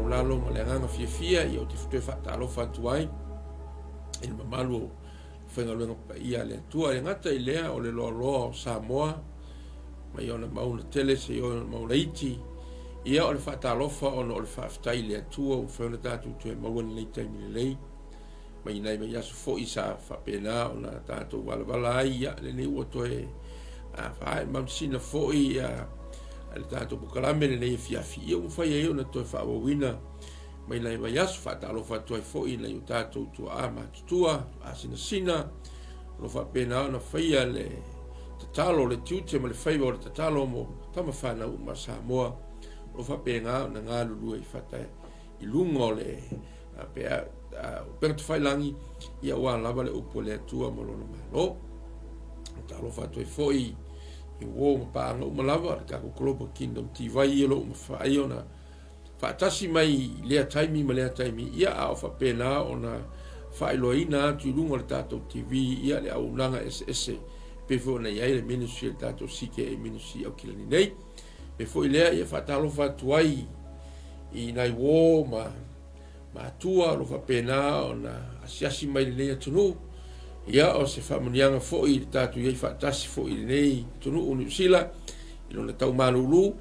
maualalo ma le agaga fiafia, ia ou te toe faatalofa atu ai i le mamalu o faigaluega paia a le Atua. E le gata i lea o le loaloa o Samoa mai ona mauna tele seia oo i ona mauna iti, ia o le faatalofa ona o le faafetai i le Atua ua mafai ona tatou toe maua lenei taimi lelei mai nai vaiaso foi sa faapena ona tatou valavala ai, ia lenei ua toe faaee mamasina foi ia le tatou polokalame lenei afiafi, ia ua mafai ai ona toe faaauauina mai nai vaiaso. Faatalofa atu ai foi i nai o tatou tuaa matutua, tuaa sinasina o lo o faapena ona faia le tatalo, le tiute ma le faiva o le tatalo mo tama fanau uma a Samoa o lo o faapena ona galulue i fata i luga o le upega tafailagi, ia aua lava le upu a le Atua ma lona Malo. Talofa atu ai foi i uo ma paaga uma lava le tatou Global Kingdom TV o lo o mafai ona faatasi mai i lea taimi ma lea taimi, ia a o faapena ona faailoaina atu i luga o le tatou TV ia le auaunaga eseese pei foi ona i ai le ministry a le tatou CKA Ministry i Aukilani nei. E foi lea ia faatalofa atu ai i nai uo ma matua o lo o faapena ona asiasi mai i lenei atunuu. Ia o se faamanuiaga foi i le tatou i ai faatasi foi i lenei atunuu o Niu Sila i lona tau malulu.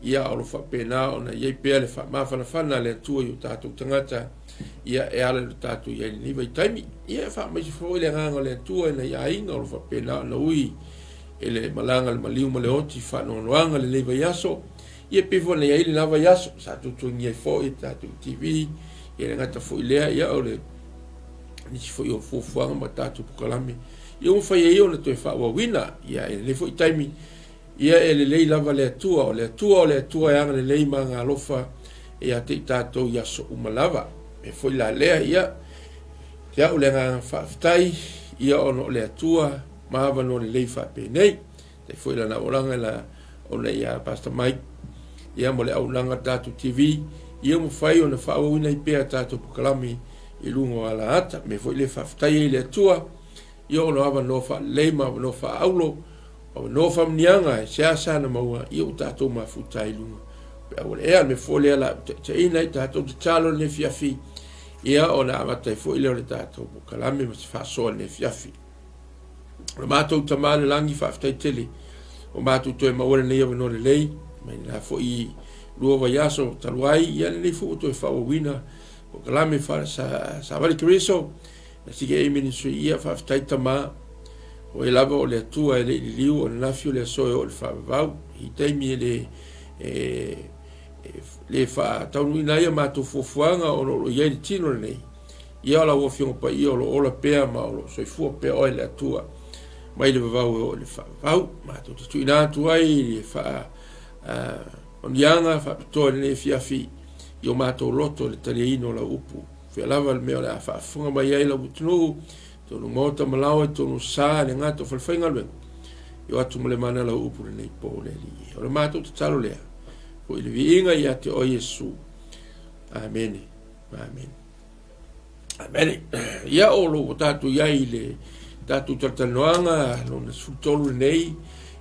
Ia o lo o faapena ona i ai pea le faamafanafana a le Atua i o tatou tagata ia e ala i lo tatou i ai i lenei vaitaimi. Ia e faamaise foi le agaga o le Atua i nai aiga o lo o faapena ona ui i le malaga a le maliu ma le oti faanoanoaga lenei vaiaso. Ia pei foi ona i ai lena vaiaso sa tutugia ai foi le tatou TV, ia le gata foi lea, ia o le nisi foi o fuafuaga ma tatou polokalame ia ua mafai ai ona toe faaauauina. Ia i lenei foi taimi, ia e lelei lava le Atua, o le Atua o le Atua e agalelei ma agaalofa ia te i tatou i aso uma lava. E foi la lea, ia te au le agaga faafetai, ia ona o le Atua ma avanoa lelei faapenei. Tai foi lana olaga la ona ia Pastor Mike ia mo le auaunaga tatou TV ia mafai ona faaauauina ai pea tatou polokalame i luga o ala ata. Mea foi le faafetai ai le Atua ia ona avanoa faalelei ma avanoa faaaulo, avanoa faamanuiaga e seasea na maua ia ua tatou mafuta ai i luga pe aua le ea. Le mea foi lea la taitaiina ai tatou tatalo i lenei afiafi ia ona amata ai foi lea o le tatou polokalame ma se faasoa i lenei afiafi. O le matou Tama i le lagi, faafetai tele ua matou toe maua lenei avanoa lelei mai lena foi lua vaiaso talu ai, ia lenei foi ua toe faaauauina polokalame Savali Keriso na CKA Ministry. Ia faafetai Tama, o oe lava o le Atua e le i liliu o ananafi o le aso e oo i le faavavau i taimi e le e le faataunuuina ai a matou fuafuaga ona o lo o i ai le tino lenei. Ia o lau Afioga Paia o lo o ola pea ma o lo o soifua pea oe le Atua mai le vavau e oo i le faavavau. Matou te tuuina atu ai le faamanuiaga faapitoa i lenei afiafi i o matou loto i le taliaina o lau upu. Fea lava le mea o le a faafofoga mai ai lau atunuu, totonu maota ma laoa, totonu sa le gata o falefaigaluega, i o atu ma le mana lau upu lenei po le Alii. O le matou tatalo lea, foi le viiga ia te oe Iesu. Amene. Amene. Amene. Ia o lo o tatou i ai i le tatou talatalanoaga lona 13 lenei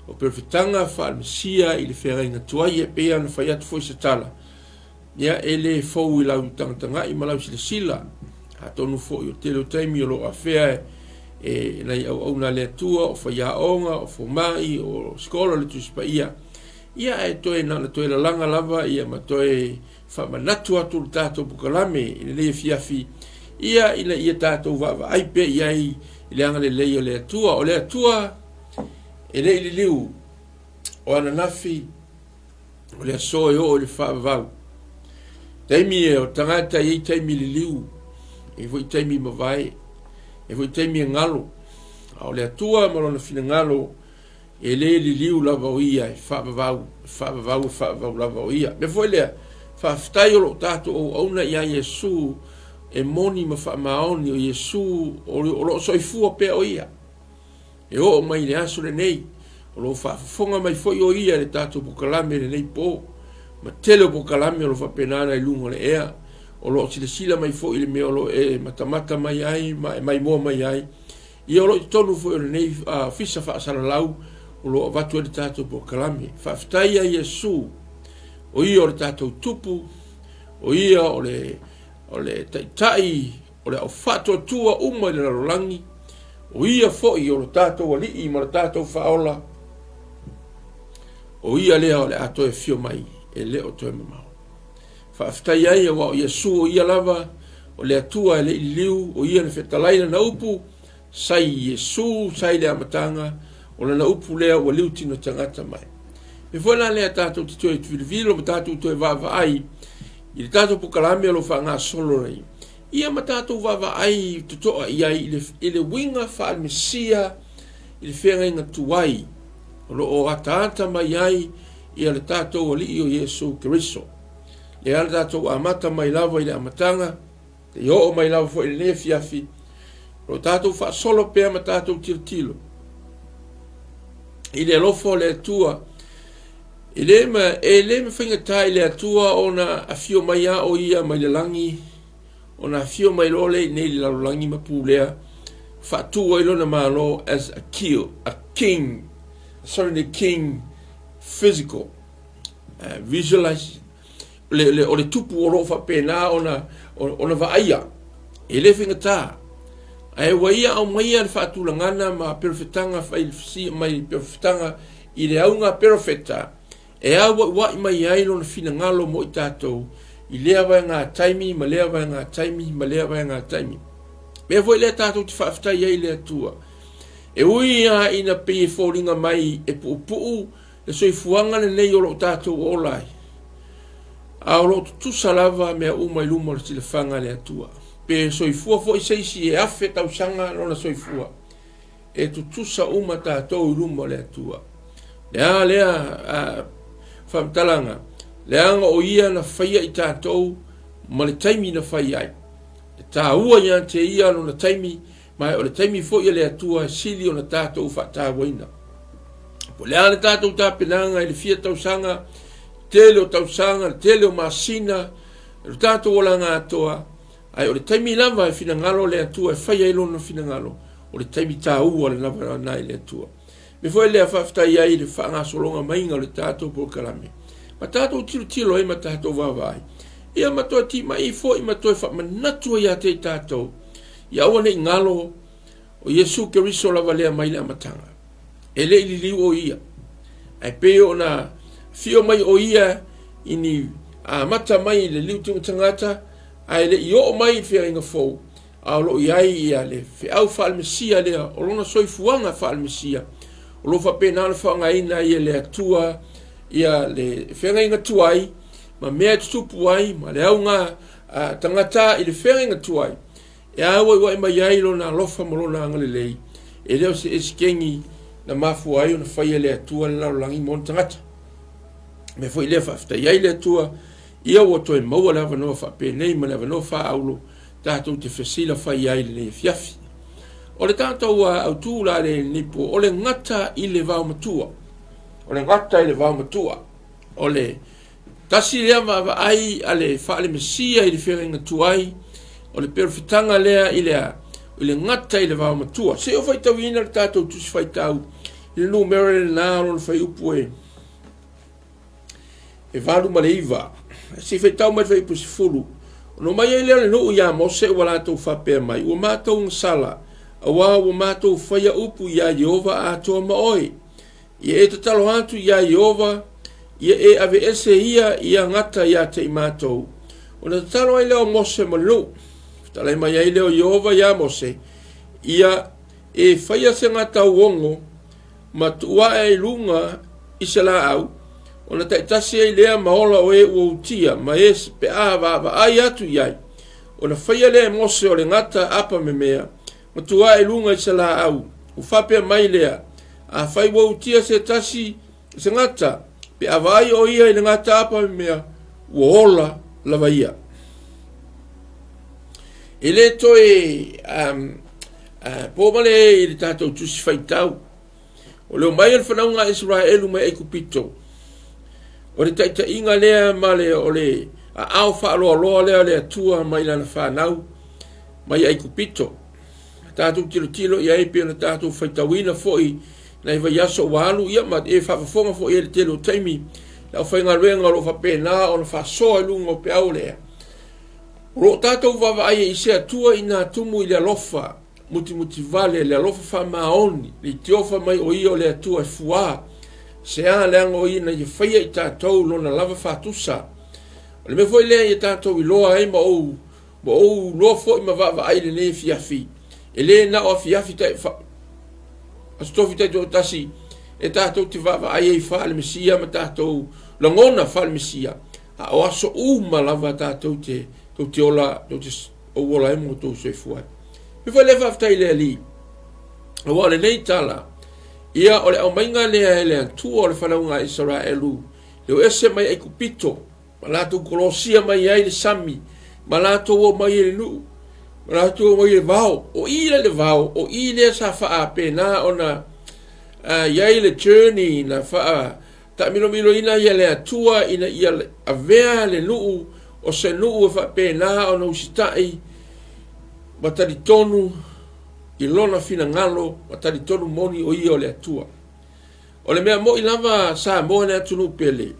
o perofetaga faalemesia i le feagaiga tuai, e pei ona fai atu foi se tala, ia e le fou i lau tagatagai ma lau silasila, atonu foi o tele o taimi o lo o afea e nai auauna a le Atua, o faiaoga, o fomai, o sikola o le Tusi Paia, ia ae toe na ona toe lalaga lava ia ma toe faamanatu atu le tatou polokalame i lenei afiafi, ia ina ia tatou vaavaai pea i ai i le agalelei o le Atua. O le Atua e le i liliu o ananafi o le aso e oo i le faavavau. Taimi e o tagata e i ai taimi liliu, e i ai foi taimi mavae, e i ai foi taimi e galo. A o le Atua ma lona finagalo E le liliu lava o ia e faavavau, e faavavau, e faavavau lava o ia. Mea foi lea, faafetai o lo o tatou auauna ia Iesu e moni ma faamaoni o Iesu o lo o soifua pea o ia. E oo mai i le aso lenei, o lo o faafofoga mai foi o ia i le tatou polokalame i lenei po, ma tele o polokalame o lo o faapena ona i luga o le ea, o lo o silasila mai foi i le mea o lo o e matamata mai ai ma e maimoa mai ai. Ia o lo o i totonu foi o lenei ofisa faasalalau o lo o avatu ai le tatou polokalame. Faafetai ia Iesu, o ia o le tatou tupu, O ia o le, o le taitai o le au faatuatua uma i le lalolagi, o ia foi o lo tatou Alii ma lo tatou Faaola, o ia lea o le a toe afio mai e le o toe mamao. Faafetai ai aua o Iesu o ia lava o le Atua e le i liliu, o ia na fetalai lana upu, sa i Iesu, sa i le amataga, o lana upu lea ua liu tino tagata mai. E foi la lea tatou te toe vilivilo ma tatou toe vaavaai i le tatou polokalame o lo o faagasolo nei, ia ma tatou vaavaai totoa i ai i le uiga faale-Mesia i le feagaiga tuai o lo o ataata mai ai ia le tatou Alii o Iesu Keriso. Lea le tatou amata mai lava i le amataga, seia oo mai lava foi i lenei afiafi, o lo o tatou faasolo pea ma tatou tilotilo i le alofa o le Atua. E le ma, e le ma faigata i le Atua ona afio mai a o ia mai le lagi, ona afio mai loa lea i nei le lalolagi ma pulea, faatu ai lona Malo as a kill, a king, sorry, the king physical, visualize, le, le, o le tupu o lo o faapena ona, ona vaaia, e le faigata. Ae ua ia aumaia le faatulagana ma perofetaga fai mai perofetaga i le auga perofeta e auauai mai ai lona finagalo mo i tatou i lea vaega taimi ma lea vaega taimi ma lea vaega taimi. Mea foi lea tatou te faafetai ai i le Atua. E ui lava ina pei e foliga mai e puupuu le soifuaga lenei o lo o tatou ola ai, a o lo o tutusa lava mea uma i luma o le silafaga a le Atua. Pe soifua foi se isi e 1000 tausaga lona soifua, e tutusa uma tatou i luma o le Atua. Le a lea faamatalaga, leaga o ia na faia i tatou ma le taimi na fai ai. E taua ia te ia lona taimi, ma o le taimi foi a le Atua e sili ona tatou faatauaina. Po o le a le tatou tapenaga i le fia tausaga, tele o tausaga, le tele o masina, le tatou olaga atoa, ae o le taimi lava e finagalo le Atua e fai ai lona finagalo, o le taimi taua le lava lena i le Atua. Me foi lea faafetai ai i le faagasologa maiga o le tatou polokalame. Ma tatou tilotilo ai ma tatou vaavaai. Ia ma toe timai foi ma toe faamanatu ai ia te i tatou. Ia aua ne i galo o Iesu Keriso lava lea mai le amataga. E le i liliu o ia. Ae pei ona afio mai o ia i ni amata mai i le liu tagata, ae le i oo mai i le feagaiga fou, a o lo o i ai ia le feau faale-Mesia lea, o lona soifuaga faale-Mesia, o lo o faapena ona faaaogaina ai e le Atua ia le feagaiga tuai, ma mea e tutupu ai, ma le auga tagata i le feagaiga tuai, e auauai mai ai lona alofa ma lona agalelei, e le o se esekegi na mafua ai ona faia e le Atua le lalolagi mo ona tagata. Mea foi lea faafetai ai le Atua, ia ua toe maua le avanoa faapenei ma le avanoa faaauro tatou te fesila fai ai i lenei afiafi. O le tatou autu la lenei po, o le gata i le vaomatua. O le gata i le vaomatua. O le tasi lea vaavaai a le faale-Mesia i le feagaiga tuai, o le perofetaga lea i le a, i le gata i le vaomatua. Se i o faitauina le tatou tusi faitau i le numera lena o lona fuaiupu e e 89. Se i faitau mai le fuaiupu 10. Ona omai ai lea o le nuu iā Mose ua latou faapea mai, ua matou gasala, auā ua matou faia upu iā Ieova atoa ma oe. Ia e tatalo atu iā Ieova, ia e aveese ia ia gata iā te i matou. Ona tatalo ai lea o Mose ma le nuu. Fetalai mai ai lea o Ieova iā Mose, ia e faia se gata auogo ma tuu ae i luga i se laau, ona taitasi ai lea ma ola o e ua utia ma e pe a vaavaai atu i ai. Ona faia lea e Mose o le gata apa memea, ma tuu ae i luga i se laau, ua faapea mai lea, Afai ua utia se tasi i se gata, pe a vaai o ia i le gata apa memea, ua ola lava ia. E le toe po male i le tatou tusi faitau, o le omai o le fanauga a Isaraelu mai Aikupito, o le taitaiga lea ma le o le aao faaloaloa lea o le Atua mai lana fanau mai Aikupito. Tatou tilotilo i ai pei ona tatou faitauina foi nai vaiaso ua alu, ia ma e faafofoga foi i ai le tele o taimi le aufaigaluega o lo o faapena ona faasoa i luga o peau o le ea. O lo o tatou vaavaai ai i se Atua ina tumu i le alofa mutimutivale, le alofa faamaoni, le itiofa mai o Ia o le Atua e fuā, se a leaga o Ia na ia faia i tatou Lona lava faatusa. O le mea foi lea ia tatou iloa ai ma ou ma ou iloa foi ma vaavaai i lenei afiafi, e le na o afiafi tai, fa, Aso Tofi taitoatasi e tatou te vaavaai ai faale-Mesia ma tatou lagona faale-Mesia, a o aso uma lava tatou te, tou te ola, tou te ou ola ai ma outou soifua ai. E foi lea faafetai i le Alii, aua o lenei tala, ia o le aumaiga lea e le Atua o le fanauga a Isaraelu, le o ese mai Aikupito, ma latou kolosia mai ai le sami, ma latou o mai i le nuu, ma latou o mai i le vao. O i lea le vao, o i lea sa faapena ona i ai le journey na faa taamilomiloina ai e le Atua ina ia avea le nuu o se nuu e faapena ona usitai ma talitonu i lona finagalo ma talitonu moni o ia o le Atua. O le mea moi lava Samoa le atunuu pele,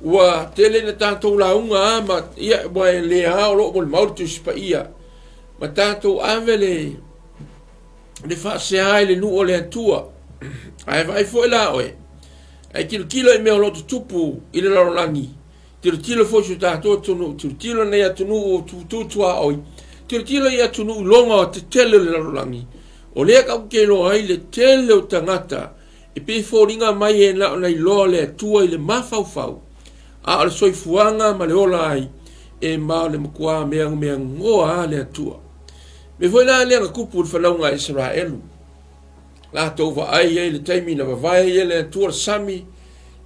ua tele ina tatou lauga a ma ia ua e le a o loo molimau le Tusi Paia ma tatou ave le faasea i le nuu o le Atua. Ae vaai foi la oe, ae tilotilo i mea o lo o tutupu i le lalolagi, tilotilo foi i si o tatou atunuu, tilotilo nei atunuu o tu tuaoi, tilotilo i atunuu iloga tetele o le lalolagi, o lea tatou te iloa ai le tele o tagata e pei e foliga mai e na ona iloa le Atua i le mafaufau, a o le soifuaga ma le ola ai, e ma o le matua meameagoa a le Atua. Mea foi la lea na tupu i le fanauga a Isaraelu, latou vaai ai i le taimi na vavae ai e le Atua le sami,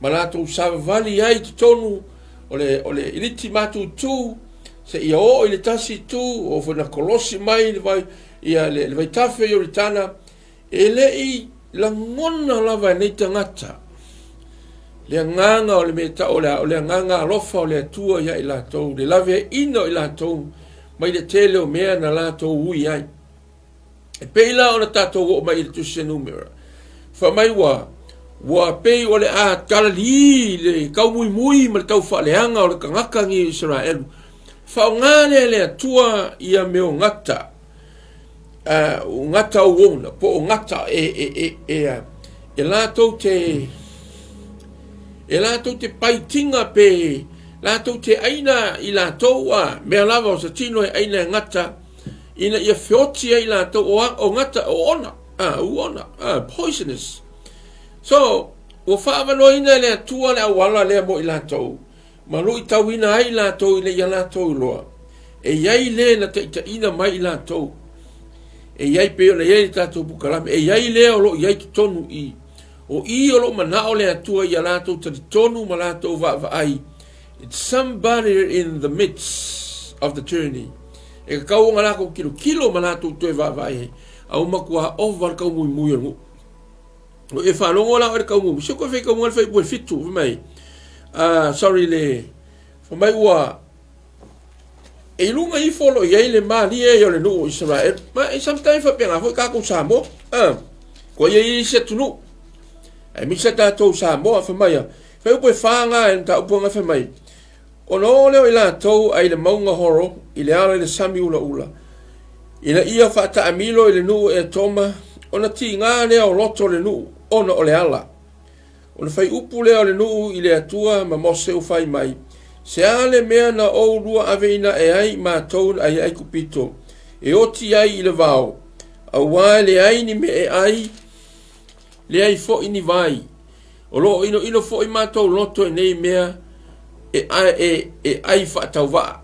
ma latou savavali ai i totonu o le iliti matutu, seia oo i le tasi itu, oo foi na kolosi mai le vai, ia le vaitafe o Ioritana, e le i lagona lava e nei tagata le agaga o le mea tau o le agaga alofa o le Atua ia i latou, le laveaiina o i latou mai le tele o mea na latou ui ai. E pei la ona tatou oo mai i le Tusi a Numera, fai mai ua pei o le a talalī le taumuimui ma le taufaaleaga o le tagata nei o Isaraelu. Faaaoga lea e le Atua ia mea o gata, o gata auauna, po o gata e latou te paitiga pe latou te aina i latou a mea lava o se tino e aina e gata, ina ia feoti ai latou o gata o ona, uona, poisonous. So, ua faaavanoaina e le Atua le auala lea mo i latou, ma luitauina ai i latou ina ia latou iloa, e i ai le na taitaiina mai i latou, e i ai pei ona i ai le tatou pukalame, e i ai lea o lo o i ai totonu i, o i o lo o manao le Atua ia latou talitonu ma latou vaavaai. It's somebody in the midst of the journey. E tatau ona latou tilotilo ma latou toe vaavaai ai, a ua matua ova le taumuimui o le nuu. O e faalogo la oe le taumuimui, se koe faitauga le fuaiupu e 7, fai mai, sorry le, fai mai ua, e i luga ifo o lo o i ai le malie ia o le nuu o Isaraelu. Ma e sometimes faapena foi tatou Samoa, kua ia i isi atunuu, aemaise tatou Samoa, fai mai, fuaiupu e 4 na e mataupu na fai mai, Ona oo lea o i latou ai le mauga Horo i le ala i le sami ulaula, ina ia faataamilo i le nuu o Etoma, ona tiga lea o loto o le nuu ona o le ala. Ona fai upu lea o le nuu i le Atua ma Mose ua fai mai, Se a le mea na ou lua aveina ae ai i matou ai Aikupito, e oti ai i le vao, auā e leai ni mea e ai, leai foi ni vai. O lo o inoino foi matou loto i nei mea e ai faatauvaa.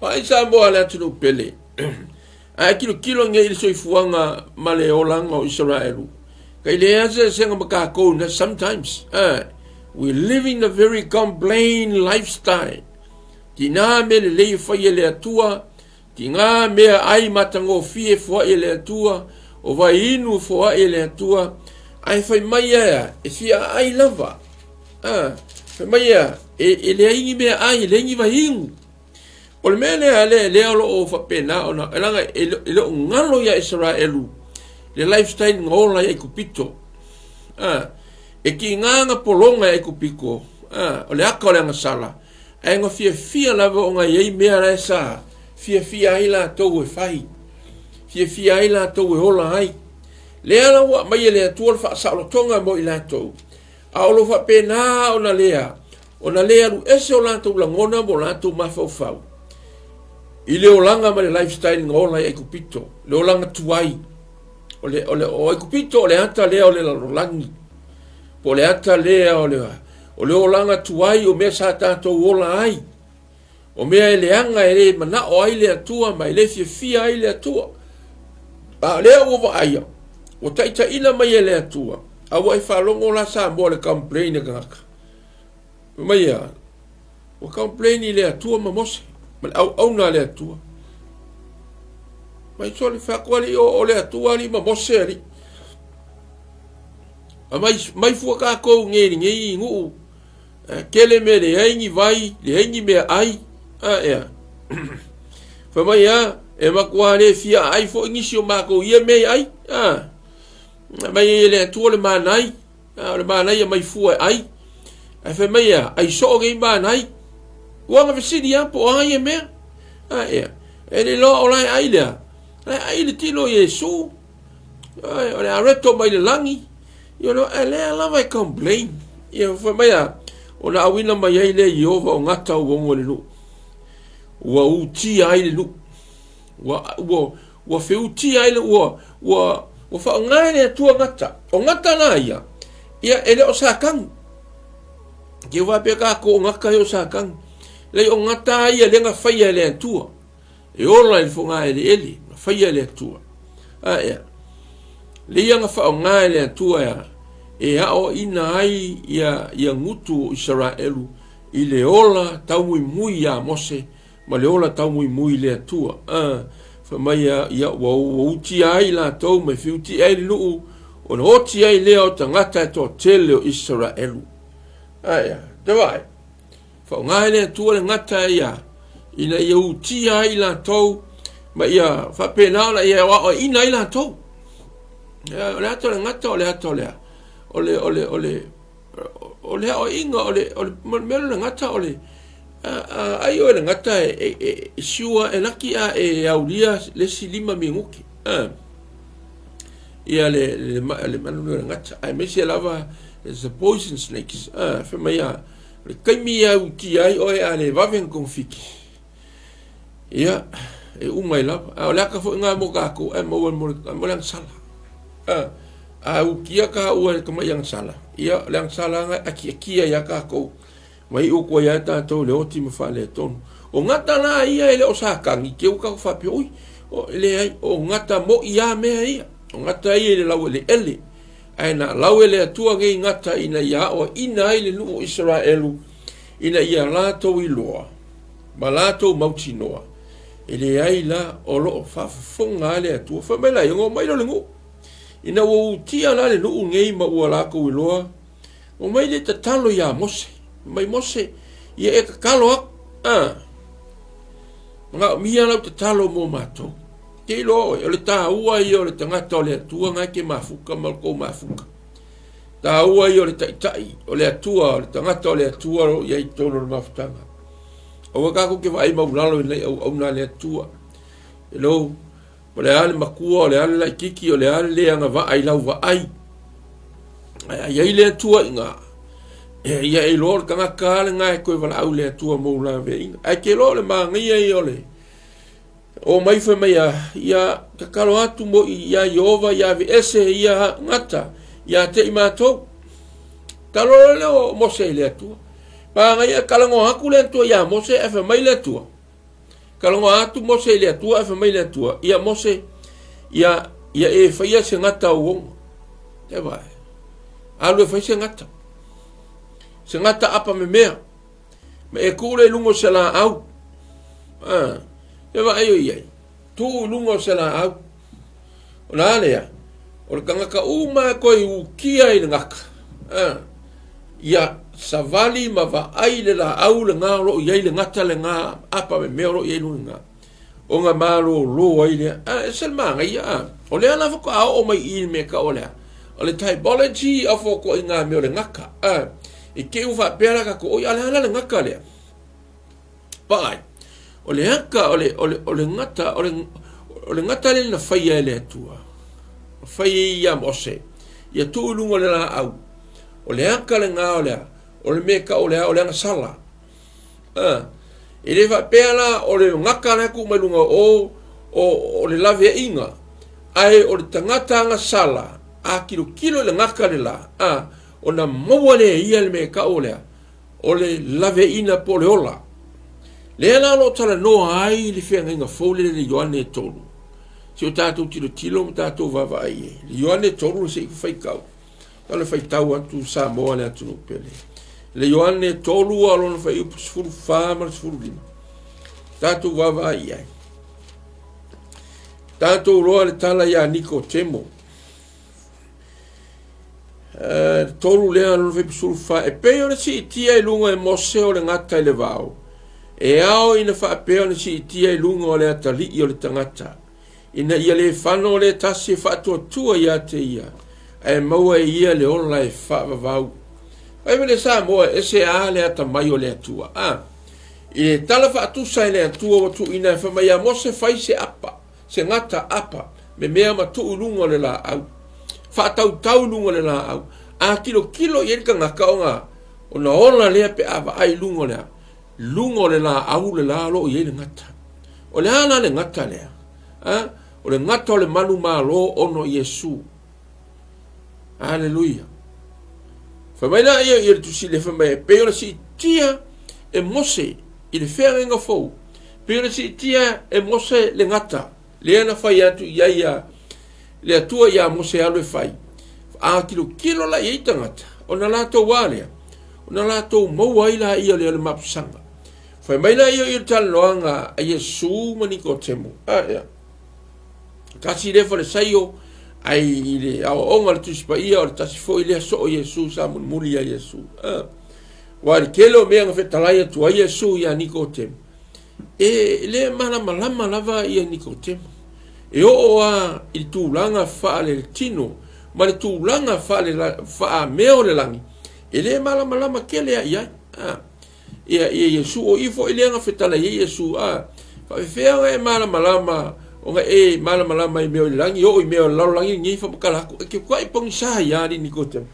Vaai Samoa le atunuu pele. Ae tilotilo nei i le soifuaga ma le olaga o Isaraelu. Kai leai lava se eseesega ma tatou na sometimes. We living a very complain lifestyle. Tina mea lelei e fai e le Atua, Tiga mea ai matagofie foai e le Atua, o vai inu foai e le Atua, ae fai mai ae e fia aai lava. Fai mai ae e leai ni mea ai, e leai ni vai inu. O le mea lea lea lea o lo o faapena ona, e leaga e le o galo ia Isaraelu le lifestyle na ola ai Aikupito. E tiga na pologa e Aikupito, o le aka o le agasala, Ae na fiafia lava ona e i ai mea la e sa fiafia ai latou e fai, fiafia ai latou e ola ai. Lea la ua aumai e le Atua le faasaolotoga mo i latou, a o lo o faapena ona lea, ona le alu ese o latou lagona ma o latou mafaufau i le olaga ma le lifestyle na ola ai Aikupito, le olaga tuai. O le, o le, o Aikupito o le ata lea o le lalolagi, po o le ata lea o le, o le olaga tuai o mea sa tatou ola ai, o mea e leaga e le manao ai le Atua ma e le fiafia ai le Atua. A o lea ua vaaia, ua taitaiina mai e le Atua, a ua e faalogo la Samoa i le complain a tagata. Fai mai e a? Ua complain i le Atua ma Mose, ma le auauna a le Atua. Mai sole fai atu alii o le Atua alii ma Mose alii. A mai, mai fua kākou nei lenei nuu, tele mea leai ni vai, leai ni mea ai, a ea. Fai mai a, e matua le fia ai foi nisi o mākou ia mea i ai, a. Mai e le Atua le manai, a o le manai e mai fua e ai. Ae fai mai a, ai soo nei manai. Ua na fesili a po o a ia mea. A ea, e le loa o la e ai lea. La e ai le tino o Iesu. O le areto mai le lagi. Ia o e lea lava e complain. Ia fai mai a, ona auina mai ai lea Ieova o gata uogo i le nuu. Ua utia ai le nuu. Ua, ua, ua feutia ai le, ua, ua, ua faaaoga e le Atua gata. O gata la ia, ia e le o sakagi. Ke faapea kākou o gata ia o sakagi. Leai o gata ia lea na faia e le Atua. E ola i le fogaeleele, na faia e le Atua. A ea, le ia na faaaoga e le Atua ea, e aoaina ai ia, ia gutu o Isaraelu i le ola taumuimui iā Mose ma le ola taumuimui i le Atua. A, fai mai ia, ia ua, ua utia ai latou ma e fiutia ai le nuu, ona oti ai lea o tagata e toatele o Isaraelu. A ea, te vaai. Faaaoga e le Atua le gata ia ina ia utia ai latou ma ia faapena ona ia aoaoina ai latou. O le ata o le gata o le ata o le o le o le o le o le aoaiga o le o le mea o le gata o le ai oe le gata e, e, e siua e laki a e aulia le isi 5 minute. Ia le le le manu o le gata aemaise lava the poison snakes. Fai mai a O le taimi e utia ai oe a le vave ona togafiti, ia, e uma ai lava. A o le ata foi lena mo tatou, ae maua mo le agasala. A, a utia taua e le tamai agasala, ia, o le agasala lena e atiatia ia tatou, ma iu atu ai lava tatou i le oti ma faaletonu. O gata la ia e le o Satani, te i ua tatou faapea, ui, o, leai, o gata moi lava mea ia. O gata ia i le laueleele. Ae na lau e le Atua nei gata ina ia aoaina ai le nuu o Isaraelu, ina ia latou iloa ma latou mautinoa, e leai la o lo o faafofoga lava le Atua. Fai mai la ia, ona omai lea o le nuu. Ina ua utia la le nuu nei ma ua latou iloa, omai lea e tatalo ia Mose. Fai mai, Mose, ia e tatalo aku, a, manaomia lau tatalo mo matou. Te iloa oe, o le taua ia o le tagata o le Atua na e te mafuta ma kou mafuta. Taua ia o le taitai o le Atua, o le tagata o le Atua o lo o i ai i totonu o le mafutaga. Aua tatou te vaai maulalo i nai auauna a le Atua. Hello, o le a le matua, o le a le laititi, o le a le le agavaa i lau vaai. Ae a i ai le Atua i ina, ia e iloa o le tagata lava lena e toe valaau i le Atua mo laveaiga. Ae te iloa o le manaia ia o le O mai fai mai a, ia tatalo atu mo iā Ieova ia aveese ia gata ia te i matou. Tatalo loa lea o Mose i le Atua. Pagaia e talanoa atu le Atua iā Mose ae fai mai le Atua. Talanoa atu Mose i le Atua ae fai mai le Atua, ia Mose, ia, ia e faia se gata ou ona. E vaai. Alu e fai se gata. Se gata apa memea. Ma e tuu lea i luga o se laau. A, e vaai o i ai. Tuu i luga o se laau. Ona a lea, o le tagata uma e toe ukia i le gata. A, ia savali ma vaai le laau lena o lo o i ai le gata lena apa memea o lo o i ai luga i ina. Ona malōlō ai lea. A, e ese le manaia, a. O lea la faatoa oo mai i i le mea tau o le a? O le typology of itoaiga mea o le gata. A, i te i ua faapea la tatou, oi, a o le a la le gata lea? Pagai, o le aka, o le, o le, o le gata, o le, o le gata lea na faia e le Atua, na fai ai ia Mose, ia tuu i luga o le laau, o le aka lena o le a, o le mea e tau o le a, o le agasala. E le faapea la o le gata la e tuu mai luga o, o, o le laveaiga, ae o le tagata agasala, a tilotilo i le gata le la, a, ona maua lea e ia le mea e tau o le a, o le laveaiina po o le ola. Lea la o lo o talanoa ai le feagaiga fou lea i le Ioane 3. Se i o tatou tilotilo ma tatou vaavaai i ai. Le Ioane 3 se i faitau. O le faitau atu Samoa le atunuu pele. Le Ioane 3 a o lona fuaiupu 14 ma le 15. Tatou vaavaai i ai. Tatou loa le tala ia Nikotemo. 3 lea lona fuaiupu 14, e pei ona siitia i luga e Mose o le gata i le vao, e ao ina faapea ona siitia i luga o le atalii o le tagata, ina ia le fano le tasi e faatuatua ia te ia, ae maua e ia le ola e faavavau. Fai mai le Samoa, e ese a le atamai o le Atua. A, i le tala faatusa e le Atua ua tuuina e fai mai ia Mose fai se apa, se gata apa, memea ma tuu i luga o le laau. Faatautau i luga o le laau. A tilotilo i ai le tagata ona, ona ola lea pe a vaai i luga o le a? Luga o le laau le la o lo o i ai le gata. O le a la le gata lea? A? O le gata o le manumalo ona o Iesu. Aleluia. Fai mai la ia i le tusi le fai mai e pei ona siitia e Mose i le feagaiga fou, pei ona siitia e Mose le gata, lea na fai atu i ai ia le Atua iā Mose e alu e fai. A tilotilo la i ai tagata, ona latou a lea, ona latou maua ai laia lea o le mapusaga. Fai mai la ia i le talanoaga a Iesu ma Nikotemo. A, ia. Tasi lea Falesaio, ai i le aoaoga o le Tusi Paia, o le tasi foi lea soo Iesu sa mulimuli ia Iesu. Aua i le tele o mea na fetalai atu ai Iesu ia Nikotemo, e le malamalama lava ia Nikotemo. E oo lava i le tulaga faale-tino ma le tulaga faale-mea o le lagi, e le malamalama tele lava i ai. Ia, ia Iesu, o i foi lea na fetalai ai Iesu, a, faafefea ona e malamalama, ona e malamalama i mea o i le lagi, oo i mea o le lalolagi lenei, faamatala atu, e te matuai pogisa ai lava alii Nikotemo.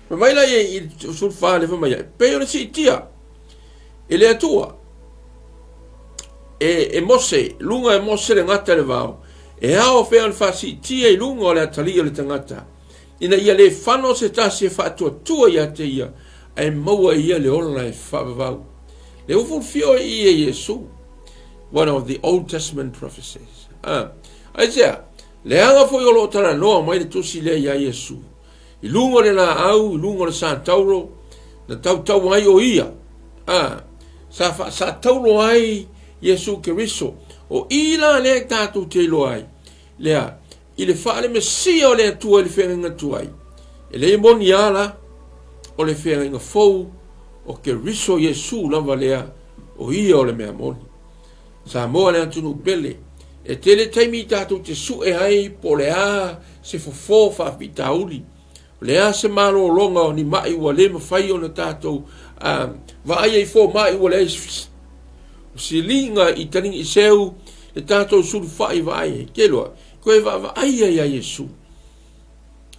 Fai mai la ia i le 14 lea fai mai ai, pei ona siitia e le Atua, e, e Mose, luga e Mose le gata i le vao, e ao fea ona faasiitia i luga o le atalii o le tagata, ina ia le fano se tasi e faatuatua ia te ia, ae maua e ia le ola e faavavau. Le ua fulfil ai i e Iesu, one of the Old Testament prophecies. Ah, aisea, leaga foi o lo o talanoa mai le tusi lea ia Iesu. I luga o le laau, i luga o le satauro, na tautau ai o ia. Ah, sa faasataulo ai Iesu Keriso. O i la lea e tatou te iloa ai. Lea, i le faale-Mesia o le Atua i le feagaiga tuai, e le moni a la, o le feagaiga fou o Keriso Iesu lava lea, o ia o le mea moni. Samoa le atunuu pele, e tele taimi tatou te sue ai po o le a se fofo faafitauli, o le a se malologa o ni mai ua le mafai ona tatou vaai ai fomai ua leai siliga i taligiseu le tatou sulufai vaai ai. Ke loa, toe vaavaai ia ia Iesu.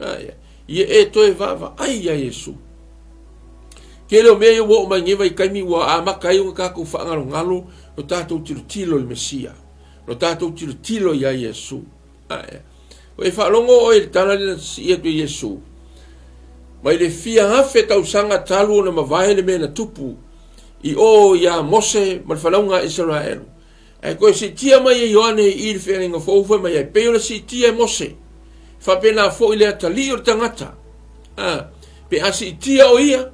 Aia, ia e toe vaavaai ia Iesu. Tele o mea ia ua oo mai nei vaitaimi ua amata ai ona tatou faagalogalo lo tatou tilotilo i le Mesia, lo tatou tilotilo ia Iesu. Aia, ua e faalogo oe i le tala lea na sii atu e Iesu, mai le fia afe tausaga talu ona mavae le mea na tupu i o ia Mose ma le fanauga a Isaraelu, Ae toe siitia mai e Ioane i le feagaiga fou fai mai ai, pei ona siitia e Mose, faapena foi le atalii o le tagata. A, pe a siitia o ia,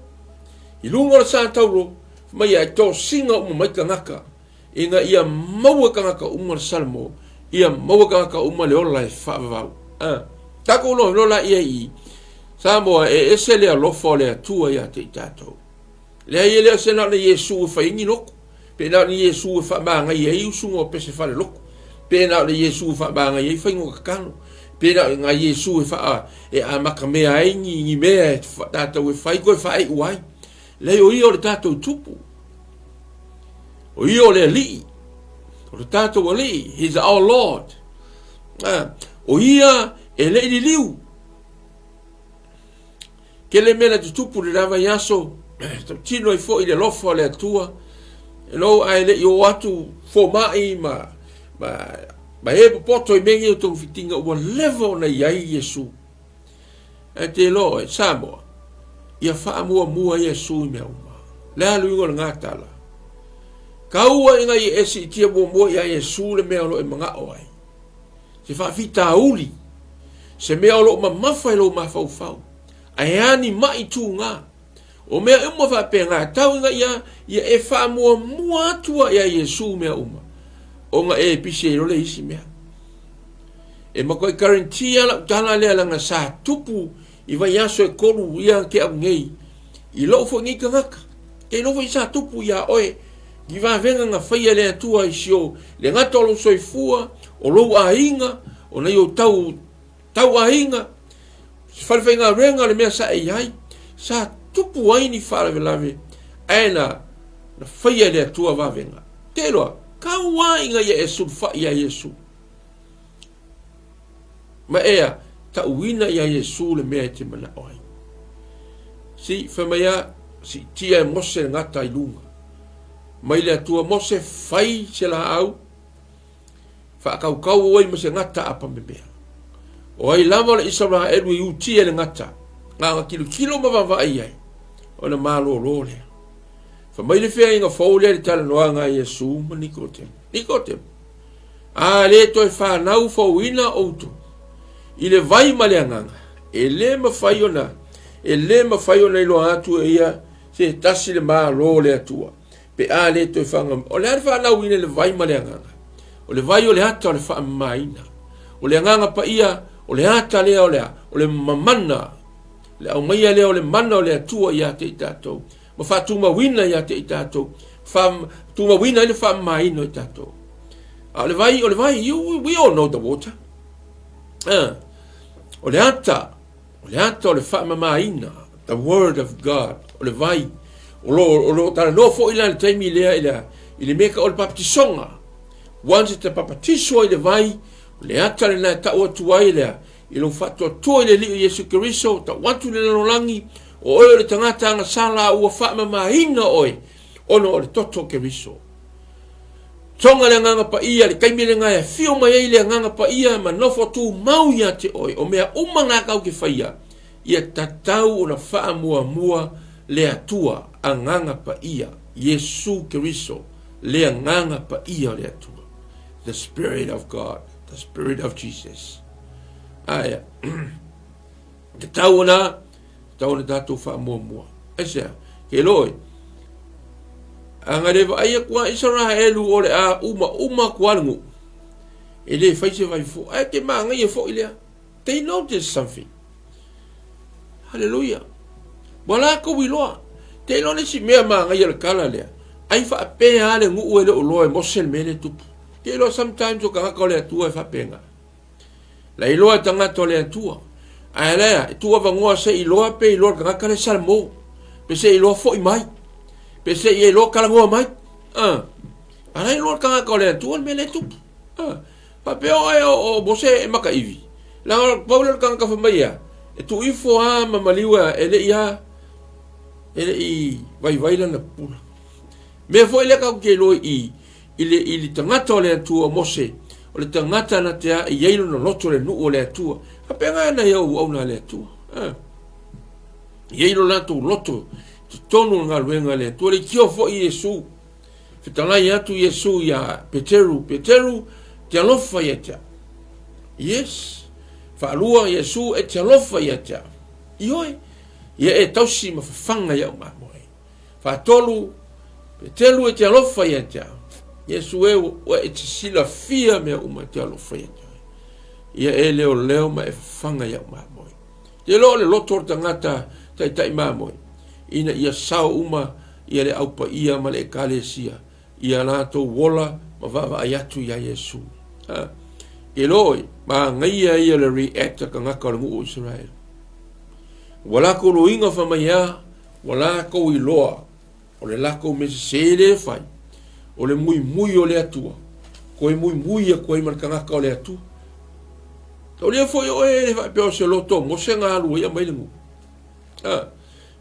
i luga o le satauro, fai mai ai, tosiga uma mai tagata, ina ia maua tagata uma le Salamo, ia maua tagata uma le ola e faavavau. A, tatou iloa la ia i Samoa, e ese le alofa o le Atua ia te i tatou. Leai, e le o se na o le Iesu e fai ai ni lotu, pe na o le Iesu e faamagaia ai usuga o pese falelotu, pe na o le Iesu e faamagaia ai faiga o tatalo, pe na o le Iesu e faa e amatamea ai ni, ni mea e tatou e fai toe faaiu ai. Leai, o ia o le tatou tupu. O ia o le Alii, o le tatou Alii, He's our Lord. O ia e le i liliu. Tele mea na tutupu i le la vaiaso, tautino ai foi le alofa o le Atua, e lou ae le i o atu fomai ma, ma, ma e popoto i mea nei o togafitiga ua leva ona i ai Iesu. Ae te iloa oe, Samoa, ia faamuamua Iesu i mea uma. Le a le uiga o lena tala? Kaua ina ia e siitia muamua ia Iesu le mea o lo o e manao ai. Se faafitauli, se mea o lo o mamafa i lou mafaufau, ae a ni maʻi tuga. O mea uma faapena, tau ina ia, ia e faamuamua atu ia Iesu mea uma, ona e pisi ai loa le isi mea. E matuai guarantee lava lau tala lea leaga sa tupu i vaiaso e kolu ia te au nei i lou foi nei tagata. Te iloa foi sa tupu ia oe ni vavega na faia e le Atua i si o le gata o lou soifua, o lou aiga, o nai ou tau, tau aiga, se falefaigaluega le mea sa e i ai, sa tupu ai ni faalavelave ae na, na faia e le Atua vavega. Te iloa, kau lava ina ia e sulufai ia Iesu. Ma ea, tauina ia Iesu le mea e te manao ai. Si, fai mai a, siitia e Mose le gata i luga. Mai le Atua Mose, fai se laau, faakaukau ai ma se gata apa memea. O ai lava o le Isaraelu e utia i le gata, na ona tilotilo ma vaavaai i ai, ona malōlō lea. Fai mai le feaiga fou lea i le talanoaga a Iesu ma Nikodemo. Nikodemo, a le toe fanau fouina outou i le vai ma le agaga, e le mafai ona, e le mafai ona iloa atu e ia se tasi le Malo o le Atua, pe a le toe fanau. O le a le fanauina i le vai ma le agaga? O le vai o le ata o le faamamaina. O le agaga paia, o le ata lea o le a? O le mamana, le aumaia lea o le mana o le Atua ia te i tatou, ma faatumauina ia te i tatou, faatumauina ai le faamamaina o i tatou. A o le vai, o le vai, you, we all know the water. O le ata, o le ata o le faamamaina, the word of God, o le vai. O lo, o lo talanoa foi la le taimi lea i le, i le mea ka o le baptisoga. Once te papatiso i le vai, o le ata lena e tau atu ai lea, i lou faatoatoa i le Alii o Iesu Keriso, tau atu i le lalolagi, o oe o le tagata agasala ua faamamaina oe, ona o le toto o Keriso. Toga le Agaga Paia, le taimi lena e afio mai ai le Agaga Paia ma nofo tumau ia te oe, o mea uma na kau ke faia, ia tatau ona faamuamua le Atua, Agaga Paia, Iesu Keriso, le Agaga Paia o le Atua. The Spirit of God, the Spirit of Jesus. Aia, tatau ona, tatau ona tatou faamuamua. Aisea, ke loe, a na le vaai atu a Isaraelu o le a uma uma atu a le nuu, e le fai se vai fua. Ae te manaia foi lea. They notice something. Hallelujah. Ua latou iloa. Te iloa le isi mea manaia le tala lea. Ai faapea le nuu e le o loa e Mose le mea lea e tupu. Te iloa sometimes o tagata o le Atua e faapena. La iloa e tagata o le Atua. Ae lea, e tuu avanoa se i iloa pe iloa le tagata le Salmo. Pe se i iloa foi mai. Pe se i iloa talanoa mai. A la iloa le tagata o le Atua le mea lea e tupu. Faapea oe o Mose e makaivi. Leaga pau lea o le tagata fai mai ea, e tuu ifo lava ma maliu ea, e le i a, e le i vaivai lana pupula. Mea foi lea tatou te iloa i i le, i le tagata o le Atua o Mose, o le tagata na te a i ai lona loto le nuu o le Atua. Faapena nai au auauna a le Atua. I ai lo latou loto i totonu o le galuega a le Atua. Leitio foi Iesu, fetalai atu Iesu iā Peteru, Peteru, te alofa ia te au. Yes. Faalua Iesu e te alofa ia te au. Ioe, ia e tausi ma fafaga i au mamoe. Faatolu, Peteru e te alofa ia te au. Iesu e, ua e te silafia mea uma e te alofa ia te au. Ia e leoleo ma e fafaga i au mamoe. Te iloa o le loto o le tagata taitai mamoe, ina ia sao uma ia le Au Paia ma le Ekalesia ia latou ola ma vaavaai atu iā Iesu. Ha? Ke iloa oe, manaia ia le react a tagata o le nuu o Isaraelu. Ua lakou loiga fai mai a, ua lakou iloa o le lakou mea sese lea e fai. O le muimui o le Atua, koe muimui atu ai ma le tagata o le Atua. Taulia foi oe e le faapea o se loto o Mose na alu ai aumai le nuu. A,